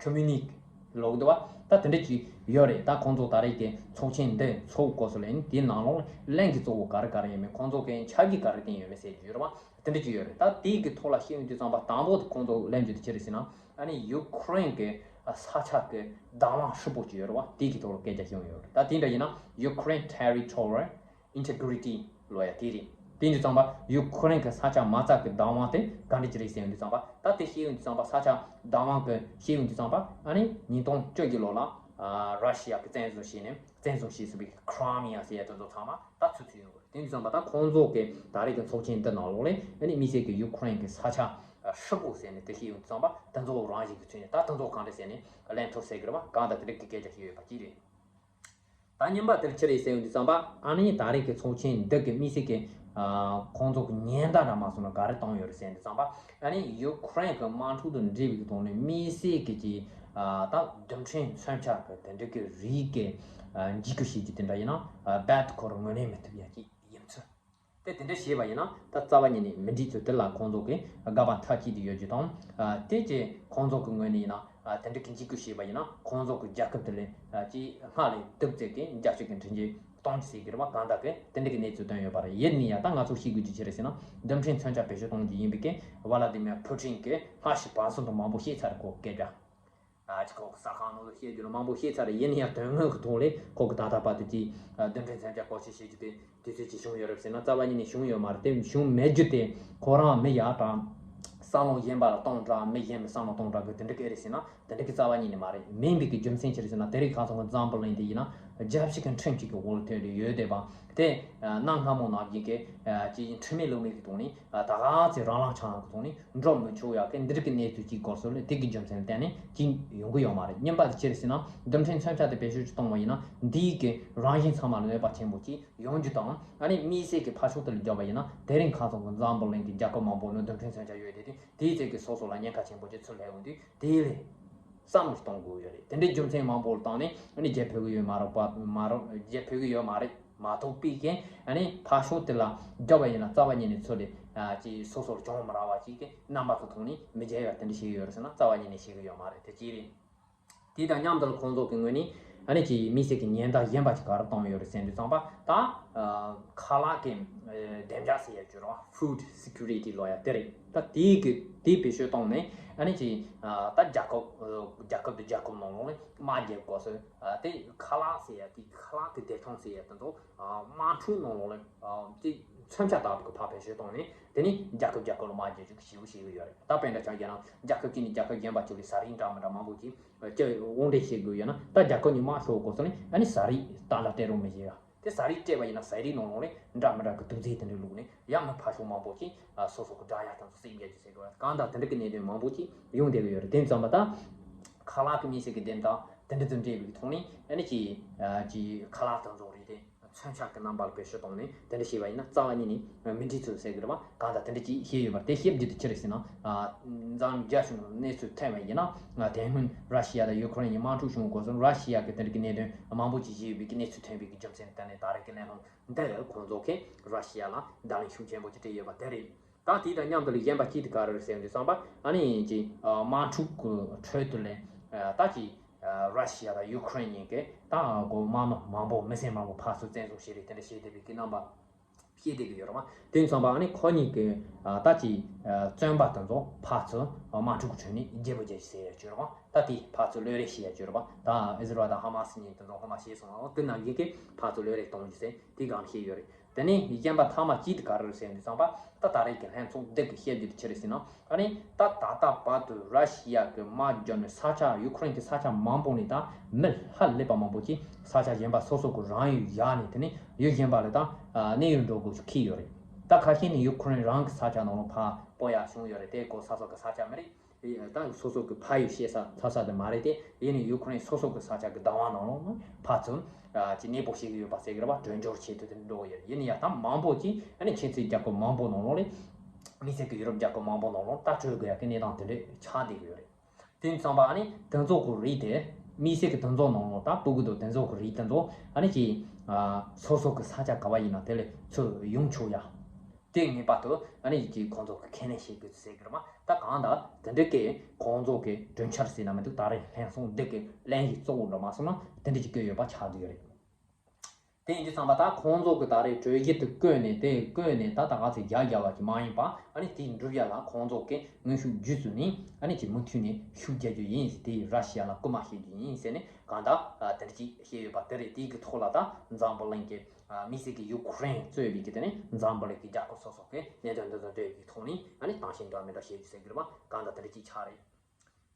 communique ལབ་འདུག་བ། ད་དེ་འདྲ་ཅིག་ཡོད་རེད། ད་ཁོང་ཚོ་ད་རེས་ཀྱི་ཚོགས་ཆེན་འདི་ཚོགས་སྐབས་སུ་ལ་ནི་དེའི་ནང་ལོགས་ལ་གླེང་གི་གཙོ་བོ་ག་རེ་ག་རེ་ཡོད་མེད། ཁོང་ཚོ་གི་ཆ་རྐྱེན་ག་རེ་བཏིང་ཡོད་མེད་ཟེར་རྒྱུ་ཡོད་རེད་བ། དེ་འདྲ་ཅིག་ཡོད་རེད། ད་དེའི་གི་ཐོག་ལ་བཤད་ཡོང་དུས་ཙམ་པ་དང་པོ་དེ་ཁོང་ཚོ་གླེང་རྒྱུ་དེ་ཅི་རེད་ཟེར་ན། ཨ་ནི་ཡུ་ཁུ་རེན་གི་ས་ཆ་གི་བདག་དབང་ཧྲིལ་པོ་ཅིག་ཡོད་རེད་བ། དེའི་གི་ཐོག་ལ་སྐད་ཆ་བཤད་ཡོང་ཡོད་རེད། ད་དེ་འདྲ་ཡིན་ན་Ukraine territorial integrity ལབ་ཡ་དེ་རེད། དེ་འདྲ་ཙམ་པ་ཡུ་ཁུ་རེན་གི་ས་ཆ་མ་རྩ་གི་བདག་དབང་དེ་ག་འདྲ་ཅིག་རེད་ཟེར་ཡོང་དུས་ཙམ་པ། ད་དེ་བཤད་ཡོང་དུས་ཙམ་པ། ས་ཆ་བདག་དབང་གི་བཤད་ཡོང་དུས་ཙམ་པ། ཨ་ནི་ཉིས་སྟོང་བཅུ་གི་ལོ་ལ་ཨ་ར་ཤི་ཡ་གི་བཙན་བཟུང་བྱས་ནས། བཙན་བཟུང་བྱས་ཟིན་པའི་Crimea ཟེར་ཡ་དེ་ཚོ་ཚང་མ་ད་ཚུད་ཚུད་ཡོང་གི་རེད། དེ་འདྲ་ཙམ་པ་ད་ཁོང་ཚོ་གི་ད་རེས་ཀྱི་ཚོགས་ཆེན་འདི་ནང་ལོགས་ལ་ཨ་ནི་དམིགས་བསལ་གྱི་ཡུ་ཁུ་རེན་གི་ས་ཆ་ཧྲིལ་པོ་ཟེར་ནས་དེ་བཤད་ཡོང་དུས་ཙམ་པ། དེ་ཚོ་རང་བཞིན་གྱི་ཚུད་ནས། ད་དེ་ཚོ་གང་འདྲ་ཟེར་ནས་གླེང་ཐུབ་ཟེར་གི་རེད་བ། གང་ལྟར་དེ་འདྲ་གི་སྐད་ཆ་བཤད་ཡོད་པ་ཅིག་རེད། ད་གཉིས་པ་དེར་ཅི་རེད་ཟེར་ཡོང་དུས་ཙམ་པ། ཨ་ནི་ད་རེས་ཀྱི་ཚོགས་ཆེན་འདི་གི་དམིགས་བསལ་གྱི་ཨ་ཁོང་ཚོ་གི་ཉེན་བརྡ་འདྲ་མ་སོང་ན་ག་རེ་བཏང་ཡོད་རེད་ཟེར་ཡོང་དུས་ཙམ་པ། ཨ་ནི་ཡུ་ཁུ་རེན་གྱི་དམག་འཁྲུག་དང་འབྲེལ་བའི་ཐོག་ནས་དམིགས་བསལ་གྱི་ཅིག་ཨ་ད་རྡུལ་ཕྲན་མཚོན་ཆ་གི་དེ་འདྲ་གི་རིགས་ཀྱི་ཨ་འཇིགས་སྐུལ་བྱེད་རྒྱུ་དེ་འདྲ་ཡིན་ན། ཨ་རྦད་ཁོ་རང་ངོས་ལེན་མི་ཐུབ་ཡ་ཅིག་ཡིན་ཚུལ། དེ་དེ་འདྲ་བྱས་པ་ཡིན་ན། ད་རྩ་བ་ཉིད་ནས་མི་འགྲིག་ཚུལ་དེ་ལ་ཁོང་ཚོ་གིས་དགག་པ་མཐའ་གཅིག་ཏུ་ཡོད་རྒྱུ་དང་། ཨ་དེ་རྗེས་ཁོང་ཚོ་གི་ངོས་ནས་ཡིན་ན། ཨ་དེ་འདྲ་གི་འཇིགས་སྐུལ་བྱས་པ་ཡིན་ན། ཁོང་ཚོ་གི་རྒྱལ་ཁབ་དེ་ལ་ཨ་ཅིག་སྔར་ལས་སྡུག་ཙམ་གྱི་རྒྱབ་སྐྱོར་གྱི་འཕྲིན་ཆས་གཏོང་རྒྱུ་ཟེར་གྱི་རེད་བ། གང་ལྟར་གི་དེ་འདྲ་གི་གནས་ཚུལ་བཏོན་ཡོད་པ་རེད། ཡིན་ན་ཡང་ད་ང་ཚོ་ཤེས་དགོས་རྒྱུ་ཅི་རེད་ཟེར་ན། རྡུལ་ཕྲན་མཚོན་ཆ་བེད་སྤྱོད་གཏོང་རྒྱུ་ཡིན་པའི་གི་ཝ་ལ་དི་མིར་ཕུ་ཊིན་གྱིས་སྔ་ཕྱི་བར་གསུམ་དུ་མང་པོ་བཤད་ཚར་གོ་སྐད་ཆ། ཨ་ཅིག་ཁོ་གི་གསར་ཁང་ནང་ལ་བཤད་རྒྱུ་ལ་མང་པོ་བཤད་ཚར་རེད། ཡིན་ན་ཡང་དོན་དངོས་ཀྱི་ཐོག་ལ་ཁོ་གི་ད་ལྟ་བར་དུ་ཅིག་ཨ་རྡུལ་ཕྲན་མཚོན་ཆ་བཀོལ་སྤྱོད་བྱེད་རྒྱུ་དེ་དུས་ཚོད་ཅིག་བྱུང་ཡོད་རེད་ཟེར་ན། རྩ་བ་ཉིད་ནས་བྱུང་ཡོད་མ་རེད། དེ་བྱུང་མེད་རྒྱུ་དེ་ཁོ་རང་མི་ཡར་དྲག་བསམ་བློ་གཞན་པ་ལ་གཏོང་དྲག་མི་གཞན་པའི་བསམ་བློ་གཏོང་དྲག་གི་དེ་འདྲ་གི་རེད་ཟེར་ན། དེ་འདྲ་གི་རྩ་བ་ཉིད་ནས་མ་རེད། མིན་པའི་གི་རྒྱུ་མཚན་ཅི་རེད་ཟེར་ན། དེ་རིང་ཁ་སང་གི་འཛམ་བུ་གླིང་འདི་ཡིན་ན་རྒྱལ་སྤྱི་གི་ཁྲིམས་གཅིག་གི་འོག་ལ་ཐོན་ཏེ་ཡོད་བསྡད་པ་དེ། གནའ་སྔ་མོ་ནང་བཞིན་གྱི་ཅིག་ཁྲིམས་མེད་ལུགས་མེད་ཀྱི་ཐོག་ནས། ད་ག་ཚོད་རང་དབང་ཆགས་ཀྱི་ཐོག་ནས་འགྲོ་མི་ཆོག་ཡག་གི་འདི་རིགས་ཀྱི་གནས་ཚུལ་ཅིག་སྐོར་སོགས་ལ་དེ་གི་རྒྱུ་མཚན་ལ་བརྟེན་ནས་ཅིག་ཡོང་གི་ཡོད་མ་རེད། གཉིས་པ་དེ་ཅི་རེད་ཟེར་ན། རྡུལ་ཕྲན་མཚོན་ཆ་དེ་བེད་སྤྱོད་ཅིག་གཏོང་བ་ཡིན་ན། འདིའི་གི་རང་བཞིན་ཚང་མ་ལ་གནོད་པ་ཆེན་པོ་ཅིག་ཡོང་རྒྱུ་དང་། ཨ་ནི་དམིགས་བསལ་གྱི་ཕར་ཕྱོགས་དེ་ལ་བརྒྱབ་པ་ཡིན་ན། དེ་རིང་ཁ་སང་གི་འཛམ་བུ་གླིང་གི་རྒྱལ་ཁབ་མང་པོ་ནང་རྡུལ་ཕྲན་མཚོན་ཆ་ཡོད་དེ། དེ་དེའི་ཚད་ཀྱི་སོ་སོ་ལ་ཉེན་ཁ་ཆེན་པོ་ཅིག་ཚུར་སླེབས་ཡོང་དུས། དེ་ལས་བསམ་བློ་གཏོང་དགོས་ཡོད་རེད། དེ་འདྲའི་རྒྱུ་མཚན་མང་པོ་བཏང་ནས་ཨ་ནི་རྒྱལ་ཕོད་ཀྱི་ཡོད་མ་རེད་པ། མ་རེད། རྒྱལ་ཕོད་ཀྱི་ཡོད་མ་རེད། མ་གཏོགས་པའི་གི་ཨ་ནི་ཕར་ཕྱོགས་དེ་ལ་རྒྱབ་པ་ཡིན་ན། རྩ་བ་ཉིད་ནས་ཚུར་ལ་ཨ་ཅིག་སོ་སོར་གྱོང་མི་རག་པ་ཅིག་གི་རྣམ་པ་ཚོ་མཐོང་ནས་མི་རྒྱལ་བ་དེ་འདྲ་ཞིག་ཡོད་རེད་ཟེར་ན། རྩ་བ་ཉིད་ནས་ཤེས་ཀྱི་ཡོད་མ་རེད། དེ་གཅིག་རེད། དེ་དང་མཉམ་དུ་ལ་ཁོང་ཚོ་གི་ངོས་ནས་ཨ་ནི་ཅིག་དམིགས་བསལ་གྱི་ཉེན་བརྡ་གཞན་པ་ཅིག་ག་རེ་བཏང་ཡོད་རེད་ཟེར་དུས་ཙམ་པ། ད་ཨ་ཁ་ལག་གི་ཨ་བདེ་འཇགས་ཟེར་ཡ་ཅིག་ཡོད་རེད་བ། Food security ལབ་ཡ་དེ་རེད། ད་དེའི་གི་དེའི་བེད་སྤྱོད་བཏང་ནས་ཨ་ནི་ཅིག་ཨ་ད་རྒྱལ་ཁབ་ཨ་རྒྱལ་ཁབ་དང་རྒྱལ་ཁབ་ནང་ལོགས་ལ་དམག་རྒྱག་དགོས་ཟེར། ཨ་དེ་ཁ་ལག་ཟེར་ཡ་དེ། ཁ་ལག་གི་བདེ་ཐང་ཟེར་ཡ་དེ་ཚོ་ཨ་དམག་འཁྲུག་ནང་ལོགས་ལ་ཨ་དེ་མཚོན་ཆ་ལྟ་བུ་གི་ཕར་བེད་སྤྱོད་བཏང་ནས། དེ་ནས་རྒྱལ་ཁབ་རྒྱལ་ཁབ་ལ་དམག་རྒྱག་རྒྱུ་ཞེ་པོ་ཞིག་ཡོད་རེད། ད་དཔེ་འདྲ་ཆ་བཞག་ན། རྒྱལ་ཁབ་གཅིག་ནས་རྒྱལ་ཁབ་གཞན་པ་ཅིག་ལ་ཟ་རིགས་འདྲ་མི་འདྲ་མང་པོ་ཅིག་ཅིག་དབོར་འདྲེན་བྱེད་དགོས་ཡོད་ན། ད་རྒྱལ་ཁབ་གཉིས་དམག་ཤོར་དགོས་ཟེར་ནས་ཨ་ནི་ཟ་རིགས་ཏག་ཏག་སྤྲད་རོགས་མི་བྱེད་ཡ། དེ་ཟ་རིགས་སྤྲད་པ་ཡིན་ན་ཟ་རིགས་ནང་ལོགས་ལ་འདྲ་མི་འདྲ་གི་དུག་རྫས་དེ་འདྲ་བླུགས་ནས། ཡང་མི་ཕར་ཕྱོགས་མང་པོ་ཅིག་ཨ་སོ་སོ་གི་དགྲ་ཡ་དང་བསད་རྒྱག་རྒྱུ་ཟེར་དགོས། གང་ལྟར་དེ་འདྲ་གི་གནད་དོན་མང་པོ་ཅིག་ཡོང་བསྡད་ཀྱི་ཡོད་རེད། དེ་ཙམ་པ་ད་ཁ་ལག་གི་དམིགས་བསལ་གྱི་བདེན་དང་དེ་འདྲ་ཚོ་འབྲེལ་བའི་ཐོག་ནས་ཨ་ནི་ཅིག་ཨ་ཅིག་ཁ་ལག་དང་ཚོགས་རིགས་དེ་མཚོན་ཆ་གི་རྣམ་པ་ལ་བེད་སྤྱོད་བཏང་ནས་དེ་འདྲ་བྱས་པ་ཡིན་ན། རྩ་བ་ཉིད་ནས་མི་འགྲིག་ཚུལ་ཟེར་གི་རེད་བ། གང་ལྟར་དེ་འདྲ་ཅིག་བཤད་ཡོད་པ་རེད། དེ་བཤད་རྒྱུ་དེ་ཅི་རེད་ཟེར་ན། ཨ་འཛམ་རྒྱ་གཞུང་ལ་གནས་ཚུལ་ཐོན་པ་ཡིན་ན། ཨ་དེ་སྔོན་ར་ཤི་ཡ་དང་ཡུ་ཁུ་རེན་གཉིས་དམག་འཁྲུག་བྱུང་གོང་སོང་ར་ཤི་ཡ་གི་དེ་འདྲ་གི་གནད་དོན་མང་པོ་ཅིག་བྱས་ཡོད་པའི་གི་གནས་ཚུལ་ཐོན་པའི་གི་རྒྱུ་མཚན་དེ་ནས་ད་རེས་ཀྱི་གླེང་སློང་འདི་ཁོང་ཚོ་གིས་ར་ཤི་ཡ་ལ་བརྡ་ལན་ཤུགས་ཆེན་པོ་ཅིག་སྤྲད་ཡོད་པ་དེ་རེད། ད་དེ་དང་མཉམ་དུ་ལ་གཞན་པ་གཅིག་དེ་ག་རེ་རེད་ཟེར་དུས་ཙམ་པ། ཨ་ནི་ཅིག་ཨ་དམག་འཁྲུག་གི་ཁྲོད་དུ་ལ་ཨ་ད་ཅིག་ཨ་ར་ཤི་ཡ་དང་ཡུ་ཁུ་རེན་གཉིས་ཀྱིས་ད་གོ་དམག་མི་མང་པོ་མི་སེར་མང་པོ་ཕར་ཚུར་བཙན་བཟུང་བྱས་རེད། དེ་འདྲ་བྱས་བསྡད་པའི་གི་རྣམ་པ་བཤད་བསྡད་ཀྱི་ཡོད་རེད་བ། དེ་ཙམ་པ་ཨ་ནི་ཁོ་གཉིས་ཀྱི་ཨ་ད་ཅིག་ཨ་བཙོན་པ་དེ་ཚོ་ཕར་ཚུར་དམག་འཁྲུག་གི་ཁྲོད་ནས་བརྗེ་པོ་བརྗེ་ཟེར་ཡ་ཅིག་ཡོད་རེད་བ། ད་དེ་ཕར་ཚུར་གློད་རེས་བྱེད་ཡ་ཅིག་ཡོད་རེད་བ། ད་ཨི་ཟི་རལ་དང་ཧ་མ་སི་གཉིས་དེ་ཚོ་ཧ་མ་བྱས་སོང་ང་། དེ་ནང་བཞིན་གྱི་ཕར་ཚུར་གློད་རེས་གཏོང་རྒྱུ་ཟེར་དེ་སྒང་བཤད་ཡོད་རེད། དེ་ནས་གཞན་པ་ཐ་མ་གཅིག་དེ་ག་རེ་རེད་ཟེར་དུས་ཙམ་པ། ད་ད་རེས་ཀྱི་ལྷན་ཚོགས་འདི་གི་བཤད་རྒྱུ་དེ་ཆི་རེད་ཟེར་ན། ཨ་ནི་ད་ད་ལྟ་བར་དུ་ར་ཤི་ཡ་གི་དམག་རྒྱབ་ནས་ས་ཆ་ཡུ་ཁུ་རེན་གྱི་ས་ཆ་མང་པོ་ནས་ད་མི་ཧ་ལས་པ་མང་པོ་ཅིག་ས་ཆ་གཞན་པ་སོ་སོ་གི་རང་ཡུལ་བཞག་ནས། དེ་ནས་ཡུལ་གཞན་པ་ལ་ད་གནས་ཡུལ་འགྲོ་དགོས་ཁེལ་ཡོད་རེད། ད་ཁ་ཤས་ནི་ཡུ་ཁུ་རེན་རང་གི་ས་ཆ་ནང་ལ་ཕར་སྤོ་ཡག་བྱུང་ཡོད་རེད། དེ་ཁོ་སོ་སོ་གི་ས་ཆ་མི་རེད། ད་སོ་སོ་གི་ཕ་ཡུལ་བཤད་ས་ཚ་ས་དེ་མ་རེད་དེ། ཡིན་ནའི་ཡུ་ཁུ་རེན་སོ་སོ་གི་ས་ཆ་གི་བདག་དབང་ནང་ལོགས་ནས་ཕར་ཚུར་ཅིག་གནས་སྤོ་བྱེད་ཀྱི་ཡོད་པ་ཟེར་གི་རེད་པ། གྲོས་འཆར་བྱེད་དུས་དེ་འགྲོ་གི་ཡོད་རེད། ཡིན་ན་ཡང་ད་མང་པོ་ཅིག་ཨ་ནི་ཕྱི་སའི་རྒྱལ་ཁབ་མང་པོ་ནང་ལོགས་ལ། དམིགས་བསལ་གྱི་ཡུ་རོབ་རྒྱལ་ཁབ་མང་པོ་ནང་ལོགས་ད་བྲོས་དགོས་ཡག་གི་གནས་སྟངས་དེ་འདྲ་ཆགས་བསྡད་ཀྱི་ཡོད་རེད། དེ་ཡིན་ཙང་པ་ཨ་ནི་དེ་ཚོ་གི་རིགས་དེ། དམིགས་བསལ་གྱི་དེ་ཚོ་ནང་ལོགས་ད་སྤུ་གུ་དང་དེ་ཚོ་གི་རིགས་དེ་ཚོ་ཨ་ནི་ཅིག་སོ་སོ་གི་ས་ཆ་ག་བ་ཡིན་ན་དེ་ལ་ཚུར་ཡོང་ཆོག་ཡག་དེ་ངེས་པར་དུ་ཨ་ནི་ཅིག་ཁོང་ཚོ་གི་ཁས་ལེན་བྱེད་དགོས་ཟེར་གི་རེད་པ། ད་གང་ལྟར་དེ་འདྲ་གི་ཁོང་ཚོ་གི་གྲོས་འཆར་ཟེར་ན་མི་འདུག་ད་རེས་ལྷན་ཚོགས་འདི་གི་གླེང་གཞི་གཙོ་བོ་འདྲ་མ་སོང་ན་དེ་འདྲ་ཅིག་བཀོད་ཡོད་པ་ཆགས་བསྡད་ཡོད་རེད། དེ་ཡིན་དུས་ཙམ་པ་ད་ཁོང་ཚོ་གི་ད་རེས་གྲོས་གཞི་དེ་བཀོད་ནས། དེ་བཀོད་ནས་ད་ད་ག་ཚོད་རྒྱག་རྒྱག་པ་ཅིག་མ་ཡིན་པ། ཨ་ནི་དེ་འགྲུབ་ཡག་ལ་ཁོང་ཚོ་གི་དངོས་ཤུགས་བརྒྱུད་ཚུལ་ནས་ཨ་ནི་ཅིག་མུ་མཐུད་ནས་ཤུགས་རྒྱག་རྒྱུ་ཡིན་ཟེར། དེ་ར་ཤི་ཡ་ལ་སྐུལ་མ་བྱེད་རྒྱུ་ཡིན་ཟེར་ནས་གང་ལྟར་དེ་འདྲ་ཅིག་བཤད་ཡོད་པ་དེ་རེད། དེ་གི་ཐོག་ལ་ད་འཛམ་བུ་གླིང་གི་དམིགས་བསལ་གྱི་ཡུ་ཁུ་རེན་གཙོས་པའི་གི་དེ་ནས་འཛམ་བུ་གླིང་གི་རྒྱལ་ཁབ་སོ་སོ་གི་གནད་དོན་འདི་ཚོ་འབྲེལ་བའི་ཐོག་ནས་ཨ་ནི་དང་ཞེན་འདྲ་མི་འདྲ་བྱེད་རྒྱུ་ཟེར་གི་རེད་པ། གང་ལྟར་དེ་འདྲ་ཅིག་ཆགས་རེད།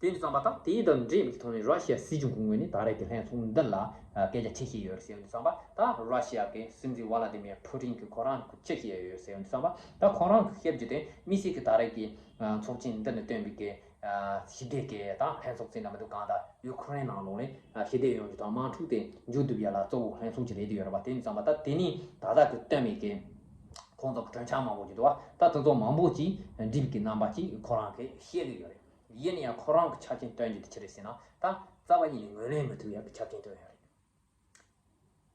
དེ་ཡིན་དུས་ཙམ་པ་ད་དེ་དང་འབྲེལ་བའི་ཐོག་ནས་ར་ཤི་ཡ་སྲིད་གཞུང་གི་ངོས་ནས་ད་རེས་ཀྱི་ལྷན་ཚོགས་འདི་ལ་སྐད་ཆ་དྲིས་བཞིན་ཡོད་རེད་ཟེར་དུས་ཙམ་པ། ད་ར་ཤི་ཡ་གི་སྲིད་འཛིན་ཝ་ལ་ཏི་མིར་ཕུ་ཏིན་གྱིས་ཁོ་རང་གི་དྲིས་བཞིན་ཡོད་ཟེར་དུས་ཙམ་པ། ད་ཁོ་རང་གི་བཤད་རྒྱུ་དེ་དམིགས་བསལ་གྱི་ད་རེས་ཀྱི་ཚོགས་ཆེན་འདི་ནས་བཏོན་པའི་གི་ཞི་བདེ་གི་ད་ལྷན་ཚོགས་ཟེར་ན་མི་འདུག་གང་ལྟར་ཡུ་ཁུ་རེན་ནང་ལོགས་ནས་ཞི་བདེ་ཡོང་རྒྱུ་དང་དམག་འཁྲུག་དེ་མཇུག་བསྡུ་ཡག་ལ་གཙོ་བོ་ལྷན་ཚོགས་ཅིག་རེད་བསྡད་ཡོད་རེད་པ། དེ་ཡིན་དུས་ཙམ་པ་ད་དེ་ནས་ད་ལྟ་གི་བཏོན་པའི་གི་ཁོང་ཚོ་གི་གྲོས་འཆར་མང་པོ་ཅིག་འདུག་པ། ད་དེ་ཚོ་མང་པོ་ཅིག་འགྲིག་གི་རྣམ་པ་ཅིག་ཁོ་རང་གིས་བཤད་གི་ཡོད་རེད། ཡིན་ན་ཡང་ཁོ་རང་གི་ཆ་རྐྱེན་བཏོན་རྒྱུ་དེ་ཅི་རེད་ཟེར་ན། ད་རྩ་བ་ཉིད་ནས་ངོས་ལེན་མི་ཐུབ་ཡག་གི་ཆ་རྐྱེན་བཏོན་ཡོད་རེད།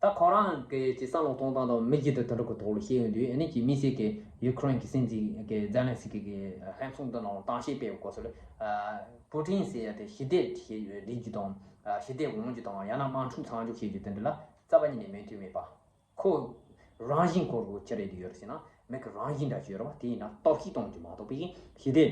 ད་ཁོ་རང་གི་ཅིག་བསམ་བློ་གཏོང་སྟངས་དང་མི་གཞི་དང་དེ་འདྲ་གི་ཐོག་ལ་བཤད་ཡོང་དུས། ཨ་ནི་ཅིག་དམིགས་བསལ་གྱི་ཡུ་ཁུ་རེན་གྱི་སྲིད་འཛིན་གྱི་ཛེ་ལན་སི་ཀི་གི་ལྷན་ཚོགས་འདི་ནང་གཏམ་བཤད་སྤེལ་བའི་སྐབས་སུ་ལ། ཕུ་ཏིན་ཟེར་ཡ་དེ་ཞི་བདེ་ཞེས་རེད་རྒྱུ་དང་། ཞི་བདེ་དབང་རྒྱུ་དང་། ཡང་ན་དམག་འཁྲུག་མཚམས་འཇོག་བྱེད་རྒྱུ་དེ་འདྲ་ལ་རྩ་བ་ཉིད་ནས་མོས་མཐུན་མེད་པ། ཁོ་རང་བཞིན་ཁོ་རང་ཅི་རེད་ཡོད་རེད་ཟེར་ན། མི་གི་རང་བཞིན་འདྲ་ཅིག་ཡོད་རེད་པ། དེ་ཡིན་ན་གཏོར་བཤིག་གཏོང་རྒྱུ་མ་གཏོགས་པའི་ཞི་བདེ་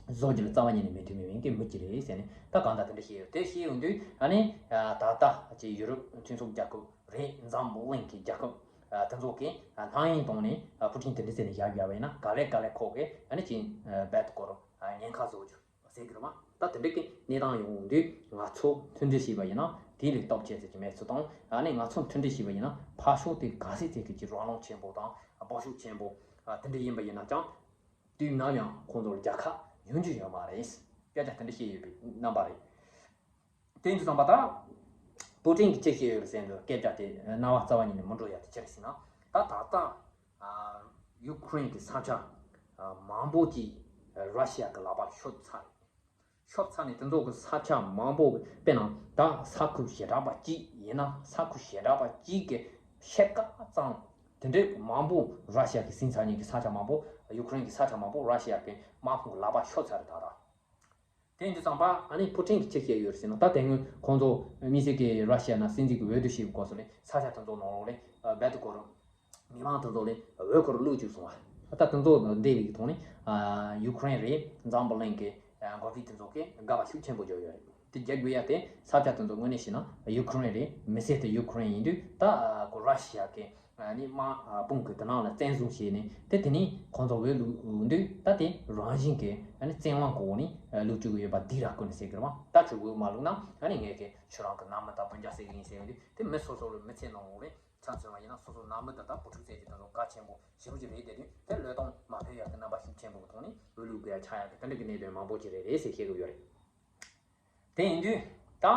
བཟོ་རྒྱུ་ལ་རྩ་བ་ཉིད་ནས་མོས་མཐུན་མེད་མཁན་གྱི་མི་ཅིག་རེད་ཟེར་ནས། ད་གང་ལྟར་དེ་འདྲ་བཤད་ཡོད། དེ་བཤད་ཡོང་དུས་ཨ་ནི་ད་ལྟ་ཅིག་ཡུ་རོབ་མཐུན་ཚོགས་རྒྱལ་ཁབ་རེད། འཛམ་བུ་གླིང་གི་རྒྱལ་ཁབ་དེ་ཚོ་གིས་ལྷང་ཡིན་གཏོང་ནས་ཕུ་ཏིན་དེ་འདྲ་ཟེར་ནས་བཞག་བཞག་པ་ཡིན་ན། ག་ལེ་ག་ལེ་ཁོ་གིས་ཨ་ནི་ཅིག་རྦད་དེ་ཁོ་རང་ཉེན་ཁ་བཟོ་རྒྱུ་ཟེར་གི་རེད་པ། ད་དེ་འདྲ་གི་གནས་སྟངས་ཡོང་དུས་ང་ཚོ་མཐུན་སྒྲིལ་བྱས་པ་ཡིན་ན་དེ་ལས་སྟོབས་ཆེ་ཟེར་གྱི་མེད་ཚུལ་དང་། ཨ་ནི་ང་ཚོ་མཐུན་སྒྲིལ་བྱས་པ་ཡིན་ན་ཕར་ཕྱོགས་དེ་ག་ཚད་ཚད་ཀྱི་ཅིག་རང་དབང་ཆེན་པོ་དང་སྦགས་ཤུགས་ཆེན་པོ་དེ་འདྲ་ཡིན་པ་ཡིན་ན་ཀྱང་། དུས་ནམ་ཡང་ཁོང་ཚོར་རྒྱལ་ཁ་ཡོང་རྒྱུ་ཡོད་མ་རེད། སྐད་ཆ་དེ་འདྲ་བཤད་ཡོད་པའི་རྣམ་པ་རེད། དེ་ཡིན་དུས་ཙམ་པ་ད་ཕུ་ཏིན་གྱིས་ཅི་བཤད་ཡོད་རེད་ཟེར་དུས། སྐད་ཆ་དེ་རྣ་བ་རྩ་བ་ཉིད་ནས་མི་འགྲོ་ཡ་དེ་ཅི་རེད་ཟེར་ན། ད་ད་ལྟ་ཡུ་ཁུ་རེན་གྱི་ས་ཆ་མང་པོ་ཅིག་ར་ཤི་ཡ་གི་ལག་པར་ཤོར་ཚར་རེད། ཤོར་ཚར་ནས་དེ་ཚོ་གི་ས་ཆ་མང་པོ། དཔེར་ན་ད་ས་ཁུལ་ཞེ་དྲག་པ་གཅིག་ཡིན་ན། ས་ཁུལ་ཞེ་དྲག་པ་གཅིག་གི་ཕྱེད་ཀ་ཙམ་དེ་འདྲའི་མང་པོ་ར་ཤི་ཡ་གིས་ཟིན་ཚར་མཁན་གྱི་ས་ཆ་མང་པོ། ཡུ་ཁུ་རེན་གྱི་ས་ཆ་མང་པོ་ར་ཤི་ཡ་གི་དམག་དཔུང་གི་ལག་པར་ཤོར་ཚར་རེད་ད་ལྟ། དེ་ཡིན་དུས་ཙམ་པ་ཨ་ནི་ཕུ་ཏིན་གྱིས་ཅི་བཤད་ཡོད་རེད་ཟེར་ན། ད་དེ་སྔོན་ཁོང་ཚོ་དམིགས་བསལ་གྱི་ར་ཤི་ཡ་ནང་སྲིད་འཛིན་གྱི་འོས་བསྡུ་བྱེད་པའི་སྐབས་སུ་ལ་ས་ཆ་དེ་ཚོ་ནང་ལོགས་ལ་རྦད་དེ་ཁོ་རང་མི་མང་དེ་ཚོ་ལ་འོས་སྐོར་བླུགས་བཅུག་སོང་བ། ད་དེ་ཚོ་འདས་པའི་ཐོག་ནས་ཡུ་ཁུ་རེན་རེད། འཛམ་བུ་གླིང་གི་འགོ་ཁྲིད་དེ་ཚོ་གིས་དགའ་བ་ཤུགས་ཆེན་པོ་བརྗོད་ཡོད་རེད། དེ་རྒྱག་དགོས་ཡ་དེ་ས་ཆ་དེ་ཚོ་དངོས་གནས་བཤད་ན་ཡུ་ཁུ་རེན་རེད། མི་སེར་དེ་ཡུ་ཁུ་རེན་ཡིན་དུས། ད་ཁོ་ར་ཤི་ཡ་གི་ནི་དམག་དཔུང་གི་དེ་ནང་ལ་བཙན་བཟུང་བྱས་ནས། དེ་དེ་ནས་ཁོང་ཚོ་འོས་བླུགས་དུས་ད་དེ་རང་བཞིན་གྱི་བཙན་དབང་གི་འོག་ནས་བླུགས་བཅུག་གི་ཡོད་པ་འདི་ར་ཀུན་ཟེར་གི་རེད་པ། ད་ཁྱོད་འོས་མ་བླུགས་ན་ཨ་ནི་ངས་ཀྱི་ཁྱོད་རང་གི་ནང་མི་དང་སྤུན་ཀྱག་ཟེར་གི་ཡིན་ཟེར་ཡོང་དུས། དེ་མི་སོ་སོ་ལ་མི་ཚེ་ནང་ལོགས་ལ་མཚམས་མཚམས་ཡིན་ན་སོ་སོ་ནང་མི་དང་ད་བུ་ཕྲུག་ཟེར་གྱི་དེ་ཚོ་དགའ་ཆེན་པོ་ཞེ་པོ་ཅིག་རེད། དེ་དུས་དེ་བློས་གཏོང་མ་ཕོད་ཡག་གི་རྣམ་པ་ཤུགས་ཆེན་པོ་གི་ཐོག་ནས་འོས་བླུགས་དགོས་ཡ་ཆགས་ཡག་གི་དེ་འདྲ་གི་གནད་དོན་མང་པོ་ཅིག་རེད་རེད་ཟེར་བཤད་གི་ཡོད་རེད། དེ་ཡིན་དུས་ད་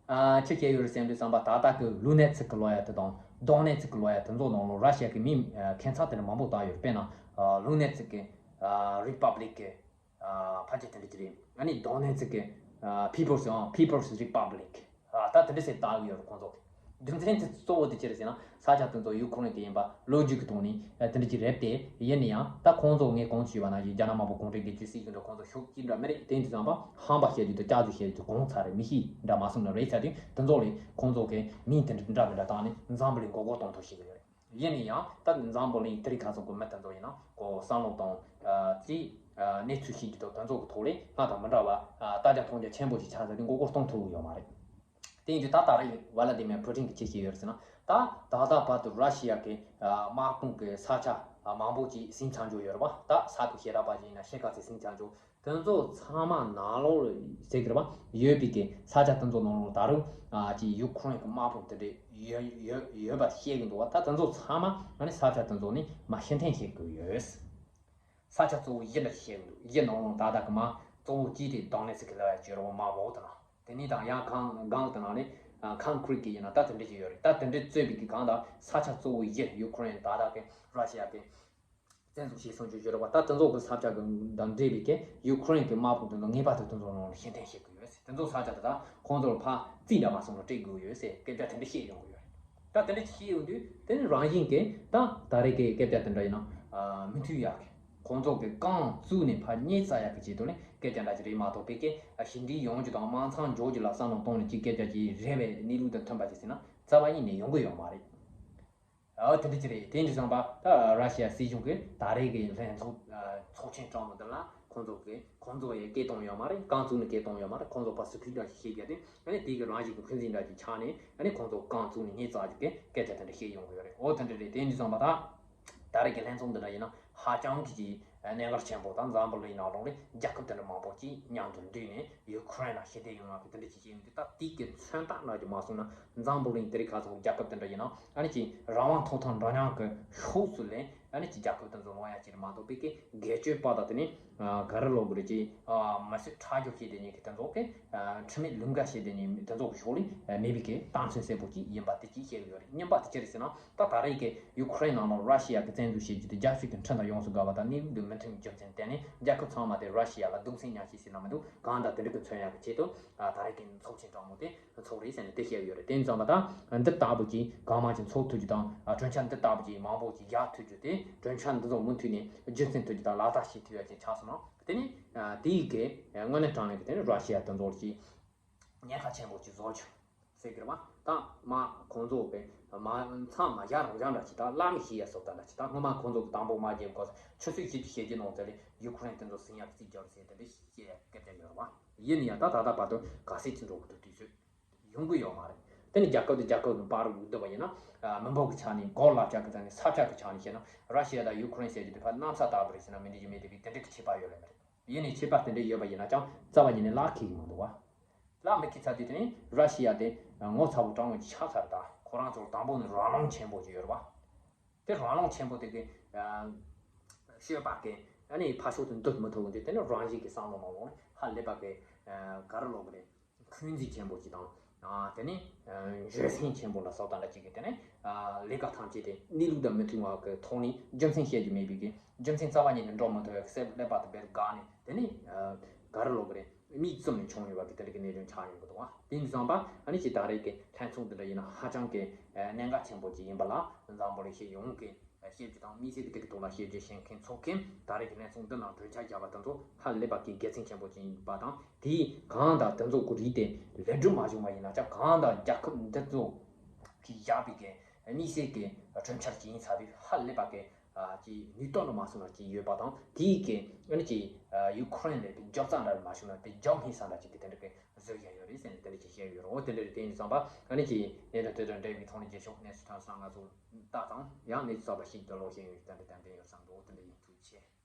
ཨ་ཆི་བཤད་ཡོད་རེད་ཟེར་དུས་ཙམ་པ། ད་ལྟ་གི་ལུང་ནེ་ཚིག་གི་ལོ་ཡ་དེ་དང་དོན་ནེ་ཚིག་གི་ལོ་ཡ་དེ་ཚོ་ནང་ལོགས་ར་ཤི་ཡ་གི་མི་ཨ་ཁྱད་མཚར་དེ་འདྲ་མང་པོ་བཏགས་ཡོད་རེད། དཔེར་ན་ཨ་ལུང་ནེ་ཚིག་གི་ཨ་རི་པབ་ལིག་གི་ཨ་ཕལ་ཆེར་དེ་འདྲ་ཅིག་རེད། ཨ་ནི་དོན་ནེ་ཚིག་གི་ཨ་People's ཨ་People's Republic ཨ་ད་དེ་འདྲ་ཟེར་བཏགས་ཡོད་རེད་ཁོང་ཚོ། རྒྱུ་མཚན་དེ་གཙོ་བོ་དེ་ཅི་རེད་ཟེར་ན། ས་ཆ་དེ་ཚོ་ཡུ་ཁུ་རེན་གི་ཡིན་པ་ལོ་རྒྱུས་ཀྱི་ཐོག་ནས་ཨ་དེ་འདྲ་ཅིག་རེད་དེ། ཡིན་ན་ཡང་ད་ཁོང་ཚོ་ངས་གོང་དུ་ཞུས་པ་ནང་བཞིན་རྒྱ་ནག་དམར་པོ་གུང་ཁྲན་གྱི་སྲིད་གཞུང་དང་ཁོང་ཚོ་ཤུགས་ཀྱིས་འདྲ་མི་རེད། དེ་ཡིན་དུས་ཙམ་པ་ཧམ་པ་བཤད་རྒྱུ་དང་སྐྱག་རྫུན་བཤད་རྒྱུ་དེ་གོང་ཚར་རེད། མི་ཤེས་འདྲ་མ་སོང་ན་རེད་ཚར་དུས། དེ་ཚོ་ལས་ཁོང་ཚོ་གི་མིང་དེ་འདྲ་འདྲ་མི་འདྲ་བཏགས་ནས་འཛམ་བུ་གླིང་མགོ་སྐོར་གཏོང་ཐུབ་ཤེས་ཀྱི་ཡོད་རེད། ཡིན་ན་ཡང་ད་འཛམ་བུ་གླིང་དེ་རིང་ཁ་སང་གི་མི་དེ་ཚོ་ཡིན་ན་ཁོ་བསམ་བློ་དང་ཨ་ཅིག་ཨ་གནས་ཚུལ་ཤེས་རྒྱུ་དང་དེ་ཚོ་གི་ཐོག་ལས་སྔར་དང་མི་འདྲ་བ་ཨ་ལྟ་རྒྱ་མཐོང་རྒྱ་ཆེན་པོ་ཞིག་ཆགས་ཚར་དུས་མགོ་སྐོར་གཏོང་ཐུབ་ཀྱི་ཡོད་མ་རེད། དེ་ཡིན་དུས་ད་ད་རེས་ཝ་ལ་དི་མེར་ཕུ་ཏིན་གྱིས་ཅི་བཤད་ཡོད་རེད་ཟེར་ན། ད་ད་ལྟ་བར་དུ་ར་ཤི་ཡ་གི་དམག་དཔུང་གི་ས་ཆ་མང་པོ་ཅིག་ཟིན་ཚར་འཇོག་ཡོད་རེད་པ། ད་ས་ཁུལ་ཞེ་དྲག་པ་ཅིག་ཡིན་ན་ཤི་ཁ་ཚེ་ཟིན་ཚར་འཇོག་དེ་ཚོ་ཚང་མ་ནང་ལོགས་ཟེར་གི་རེད་པ། ཡོད་པའི་གི་ས་ཆ་དེ་ཚོ་ནང་ལོགས་ད་རུང་ཅིག་ཡུ་ཁུ་རེན་གི་དམག་དཔུང་དེ་འདྲས་ཡོད་ཡོད་ཡོད་པ་བཤད་གི་འདུག་བ། ད་དེ་ཚོ་ཚང་མ་ང་ནི་ས་ཆ་དེ་ཚོ་ནས་མར་ཕྱིར་འཐེན་བྱེད་དགོས་ཡོད། ས་ཆ་གཙོ་བོ་བཞི་འདྲ་ཞིག་བཤད་གི་འདུག་བཞི་ནང་ལོགས་ད་ལྟ་གི་མ་གཙོ་བོ་གཅིག་དེ་ཌོ་ནེ་སི་ཀི་ལབ་ཡ་ཅིག་ཡོད་རེད་པ། མ་འོག་དེ་ན། དེ་ནས་དང་ཡང་གང་གང་དེ་ན་ནི་ཁང་ཁུ་རི་ཀི་ཡིན་ན་ད་དེ་འདྲ་ཅིག་ཡོད་རེད། ད་དེ་འདྲ་གཙོས་པའི་གི་གང་ལྟར་ས་ཆ་གཙོ་བོ་བཞི། ཡུ་ཁུ་རེན་ད་ལྟ་གི་ར་ཤི་ཡ་གི་བཙན་འཛུལ་བྱས་སོང་ཅིག་ཡོད་རེད་པ། ད་དེ་ཚོ་གི་ས་ཆ་གི་དང་འབྲེལ་བའི་གི་ཡུ་ཁུ་རེན་གི་དམག་དཔུང་དེ་ཚོ་ངེས་པར་དུ་དེ་ཚོ་ནང་ལ་ཕྱིར་འཐེན་བྱེད་དགོས་ཡོད་ཟེར། དེ་ཚོ་ས་ཆ་དེ་དག་ཁོང་ཚོར་ཕར་རྩིས་འདྲ་མ་སོང་ལ་སྤྲད་དགོས་ཡོད་ཟེར་སྐད་ཆ་དེ་འདྲ་བཤད་ཡོང་གི་ཡོད་རེད། ད་དེ་འདྲ་བཤད་ཡོང་དུས་དེ་ནི་རང་བཞིན་གི་ད་ད་རེས་ཀྱི་སྐད་ཆ་དེ་འདྲ་ཡིན་ན་མི་མཐུན་ཡག་གི། ཁོང་ཚོ་གི་རྐང་བཙུགས་ནས་ཕར་རྙེད་ཚར་ཡག་གི་ཆེད་དུ་ནི་སྐད་ཆ་འདྲ་ཅིག་རེད་མ་གཏོགས། དཔེ་སྐད་ཞི་འགྲིག་ཡོང་རྒྱུ་དང་དམག་མཚམས་འཇོག་རྒྱུ་ལ་བསམ་བློ་གཏོང་ནས་ཅིག་སྐད་ཆ་ཅིག་རེད་པས། གནས་ལུགས་དང་མཐུན་པ་ཅིག་ཟེར་ན་རྩ་བ་ཉིད་ནས་ཡོང་གི་ཡོད་མ་རེད། ཨ་དེ་འདྲ་ཅིག་རེད། དེ་འདྲ་སོང་པ་ད་ར་ཤི་ཡ་སྲིད་གཞུང་གིས་ད་རེས་ཀྱི་ལྷན་ཚོགས་ཚོགས་ཆེན་སྐྲག་མོ་འདི་ལ་ཁོང་ཚོ་གིས་ཁོང་ཚོ་ཡི་སྐད་གཏོང་ཡོད་མ་རེད། རྐང་བཙུགས་ནས་སྐད་གཏོང་ཡོད་མ་རེད། ཁོང་ཚོ་ཕར་སུ་ཁུལ་འདྲ་ཞིག་བཤད་རྒྱུ་དེ་ཨ་ནི་དེ་གི་རང་བཞིན་གྱི་འཁོན་འཛིན་འདྲ་ཅིག་ཆགས་ནས་ཨ་ནི་ཁོང་ཚོ་རྐང་བཙུགས་ནས་རྙེད་ཚར་རྒྱུ་གི་སྐད་ཆ་དེ་འདྲ་བཤད་ཡོང་གི་ཡོད་རེད། འོ་དེ་འདྲ་རེད། དེ་འདྲ་སོང་པ་ད་ད་རེས་ཀྱི་ལྷན་ཚོགས་འདི་འདྲ་ཡིན་ན་ཧ་ཅང་གི་ཅིག་གནད་འགག་ཆེན་པོ་དང་། འཛམ་བུ་གླིང་ནང་ལོགས་ནས་རྒྱལ་ཁབ་དེ་འདྲ་མང་པོ་ཅིག་མཉམ་དུ་འདུས་ནས་ཡུ་ཁུ་རེན་ལ་ཞི་བདེ་ཡོང་ཡག་གི་དེ་འདྲ་ཅིག་བྱས་ཡོང་དུས། ད་དེ་གི་མཚོན་རྟགས་འདྲ་ཅིག་མ་སོང་ན་འཛམ་བུ་གླིང་དེ་རིང་ཁ་སང་རྒྱལ་ཁབ་དེ་འདྲ་ཡིན་ན་ཨ་ནི་ཅིག་རང་དབང་ཐོབ་ཐང་འདྲ་མཉམ་གི་ཕྱོགས་སུ་ལེན། ཨ་ནི་ཅིག་རྒྱལ་ཁབ་དེ་ཚོ་ལོང་ཡག་ཅིག་རེད་མ་གཏོགས། དཔེ་གི་སྒེར་གཅོད་པ་དང་དེ་ནས་ག་རེ་ལབ་དགོས་རེད། ཅིག་མི་གསོད་ཁྲག་སྦྱོར་བྱས་བསྡད་མཁན་གི་དེ་ཚོ་གི་ཁྲིམས་མེད་ལུགས་འགལ་བྱས་བསྡད་མཁན་དེ་ཚོ་གི་ཕྱོགས་ལས་མེད་པའི་གི་རྟགས་མཚན་གསལ་པོ་ཅིག་ཡིན་པ་དེ་ཅིག་བཤད་ཀྱི་ཡོད་རེད། གཉིས་པ་དེ་ཅི་རེད་ཟེར་ན། ད་ད་རེས་ཀྱི་ཡུ་ཁུ་རེན་ནང་ལ་ར་ཤི་ཡ་གི་བཙན་འཛུལ་བྱེད་རྒྱུ་དེ་རྒྱལ་སྤྱི་གི་ཁྲིམས་དང་ཡོངས་སུ་འགལ་བ་དང་། གནས་ལུགས་དང་མི་མཐུན་རྒྱུ་མཚན་བསྟན་ནས་རྒྱལ་ཁབ་ཚང་མ་དེ་ར་ཤི་ཡ་ལ་གདུང་སེམས་མཉམ་སྐྱེད་ཟེར་ན་མི་འདུག་གང་ལྟར་དེ་འདྲ་གི་མཚོན་ཡག་གི་ཆེད་དུ་ད་རེས་ཀྱི་ཚོགས་ཆེན་སྐྲག་མོ་དེ་ཚོགས་རེད་ཟེར་ནས་དེ་བཤད་ཡོད་རེད། དེ་ཙམ་པ་ད་འདི་ལྟ་བུ་ཅིག་གང་མང་ཅིག་ཚོགས་ཐུབ་རྒྱུ་དང་། གྲོས་འཆར་འདི་ལྟ་བུ་ཅིག་མང་པོ་ཅིག་བཞག་ཐུབ་རྒྱུ་དེ། གྲོས་འཆར་འདི་ཚོ་མུ་མཐུད་ནས་རྒྱུན་འཛིན་ཐུབ་རྒྱུ་དང་ལག་བསྟར་བྱེད་ཐུབ་ཡག་ཅིག་ཆགས་སོང་ན། དེ་ནི་དེའི་གི་དངོས་གནས་དྲང་གནས་ཀྱི་དེ་ནི་ར་ཤི་ཡ་དེ་ཚོར་ཅིག་ཉེན་ཁ་ཆེན་པོ་ཅིག་བཟོ་རྒྱུ་ཟེར་གི་རེད་པ། ད་མ་ཁོང་ཚོ་གི་མ་མཚམས་མ་བཞག་རང་བཞག་འདྲ་ཅིག་ད་བླ་མའི་ཞུ་ཡ་སོགས་ད་འདྲ་ཅིག་ད་སྔོན་མ་ཁོང་ཚོ་གི་དང་པོ་མ་བརྒྱབ་གོ་ཆུ་ཚོད་བཞི་བཅུ་ཞེ་བརྒྱད་ནང་དེ་ལས་ཡུ་ཁུ་རེན་དེ་ཚོ་ཟིན་ཡག་རྩིས་རྒྱག་རེད་ཟེར་དེ་འདྲ་བཤད་སྐད་ཆ་ཡོད་རེད་པ། ཡིན་ན་ཡང་ད་ད་ལྟ་བར་དུ་ག་ཚད་ཅིག་འགྲོ་གི་འདུག་དུས་ཚོད་ཡོང་གི་ཡོད་མ་རེད། དེ་ནི་རྒྱལ་ཁབ་དང་རྒྱལ་ཁབ་ཀྱི་བར་དུ་བསྡུར་བ་ཡིན་ན། མི་འབོར་གྱི་ཆ་ནས། གོ་ལ་རྒྱ་གི་ཆ་ནས། ས་ཆ་གི་ཆ་ནས་བཤད་ན་ར་ཤི་ཡ་དང་ཡུ་ཁུ་རེན་ཟེར་རྒྱུ་དེ་ཕར་གནམ་ས་ལྟ་བུ་རེད་ཟེར་ན་མི་འགྲིག་རྒྱུ་མེད། དེ་གི་དེ་འདྲ་གི་ཁྱད་པར་ཡོད་ལ་མ་རེད། ཡིན་ནའི་ཁྱད་པར་དེ་འདྲ་ཡོད་པ་ཡིན་ན་ཀྱང་རྩ་བ་ཉིད་ནས་ལག་ཁེལ་གྱི་མི་འདུག་བ། ལག་མི་ཁེལ་ཚར་དུས་དེ་ནི་ར་ཤི་ཡ་དེ་ངོ་ཚ་པོ་སྤྲང་བོ་ཅིག་ཆགས་ཚར། ད་ཁོ་རང་ཚོར་དང་པོ་ནས་རང་དབང་ཆེན་པོ་ཅིག་ཡོད་རེད་བ། དེ་རང་དབང་ཆེན་པོ་དེ་གི་ཤོད་པ་གི་ཨ་ནི་ཕར་ཕྱོགས་དུ་འདུག་མི་ཐུབ་འདུག་དེ་ནི་རང་བཞིན་གྱི་བསམ་བློ་མ་འོང་ཧ་ལས་པ་གི་ག་རེ་ལབ་དགོས་རེད། འཁོན་འཛིན་ཆེན་པོ་ཅིག་དང་། དེ་ནས་འགྱོད་སེམས་ཆེན་པོ་ལ་སོགས་དང་འདྲ་ཅིག་གིས་དེ་ནས་ལས་ཀ་ཐམས་ཅད་དེ་གནས་ལུགས་དང་མི་མཐུན་པ་གི་ཐོག་ནས་རྒྱུ་མཚན་བཤད་རྒྱུ་མེད་པའི་གི་རྒྱུ་མཚན་རྩ་བ་ཉིད་ནས་འགྲོ་མི་ཐུབ་པའི་གི་སེམས་ཀླད་པ་དེ་བེར་འགག་ནས། དེ་ནས་ག་རེ་ལབ་དགོས་རེད། མིག་བཙུམ་ནས་མཆོང་ཡོད་པ་གི་དེ་འདྲ་གི་གནད་དོན་ཆགས་ཡོང་གི་འདུག་བ། དེ་ཡིན་དུས་ཙམ་པ་ཨ་ནི་ཅིག་ད་རེས་ཀྱི་ལྷན་ཚོགས་འདི་འདྲ་ཡིན་ན་ཧ་ཅང་གི་གནད་འགག་ཆེན་པོ་ཅིག་ཡིན་པ་ལ་འཛམ་བུ་གླིང་སྤྱི་ཡོངས་ཀྱི་བཤད་རྒྱུ་དང་། དམིགས་བསལ་དུ་དེ་གི་ཐོག་ལ་བཤད་རྒྱུ་བཤད་མཁན་ཚོགས་མཁན་ད་རེས་ཀྱི་གནས་ཚུལ་འདི་ནང་གྲོས་འཆར་བརྒྱབ་པ་དེ་ཚོ་ཧ་ལས་པ་གི་དགེ་མཚན་ཆེན་པོ་ཅིག་ཡིན་པ་དང་། དེས་གང་ལྟར་དེ་ཚོ་གི་རིགས་དེ་ལེགས་གྲུབ་མ་བྱུང་བ་ཡིན་ན་ཀྱང་། གང་ལྟར་རྒྱལ་ཁབ་འདི་ཚོ་གིས་བཞག་པའི་གི་དམིགས་བསལ་གྱི་གྲོས་འཆར་ཅིག་ཡིན་ཚར་དུས་ཧ་ལས་པ་གི་ཅིག་ནུས་སྟོབས་འདྲ་མ་སོང་ན་ཅིག་ཡོད་པ་དང་། དེའི་གི་ཨ་ནི་ཅིག་ཡུ་ཁུ་རེན་ལ་དེ་རྒྱབ་རྩ་འདྲ་མ་བྱུང་ན་དེ་རྒྱབ་སྙིང་ས་འདྲ་ཅིག་གི་དེ་འདྲ་གི་བཟོས་བཞག་ཡོད་རེད་ཟེར་ནས་དེ་འདྲ་ཅིག་བཤད་ཡོད་རེད། འོ་དེ་འདྲ་རེད། དེ་ཡིན་དུས་ཙམ་པ་ཨ་ནི་ཅིག་གནད་དོན་དེ་དང་འབྲེལ་བའི་ཐོག་ནས་རྗེས་ཕྱོགས་གནས་ཚུལ་ཐོན་སོང་ན་ང་ཚོ་ལྟ་དང་། ཡང་གནས་ཚུལ་གསར་པ་ཞིག་འདོན་རོགས་བྱས་ཡོད། དེ་འདྲ་ཏན་ཏན་ཡོད་བསམ་འདུག་དེ་འདྲ་ཡིན། ཐུགས་རྗེ་ཆེ།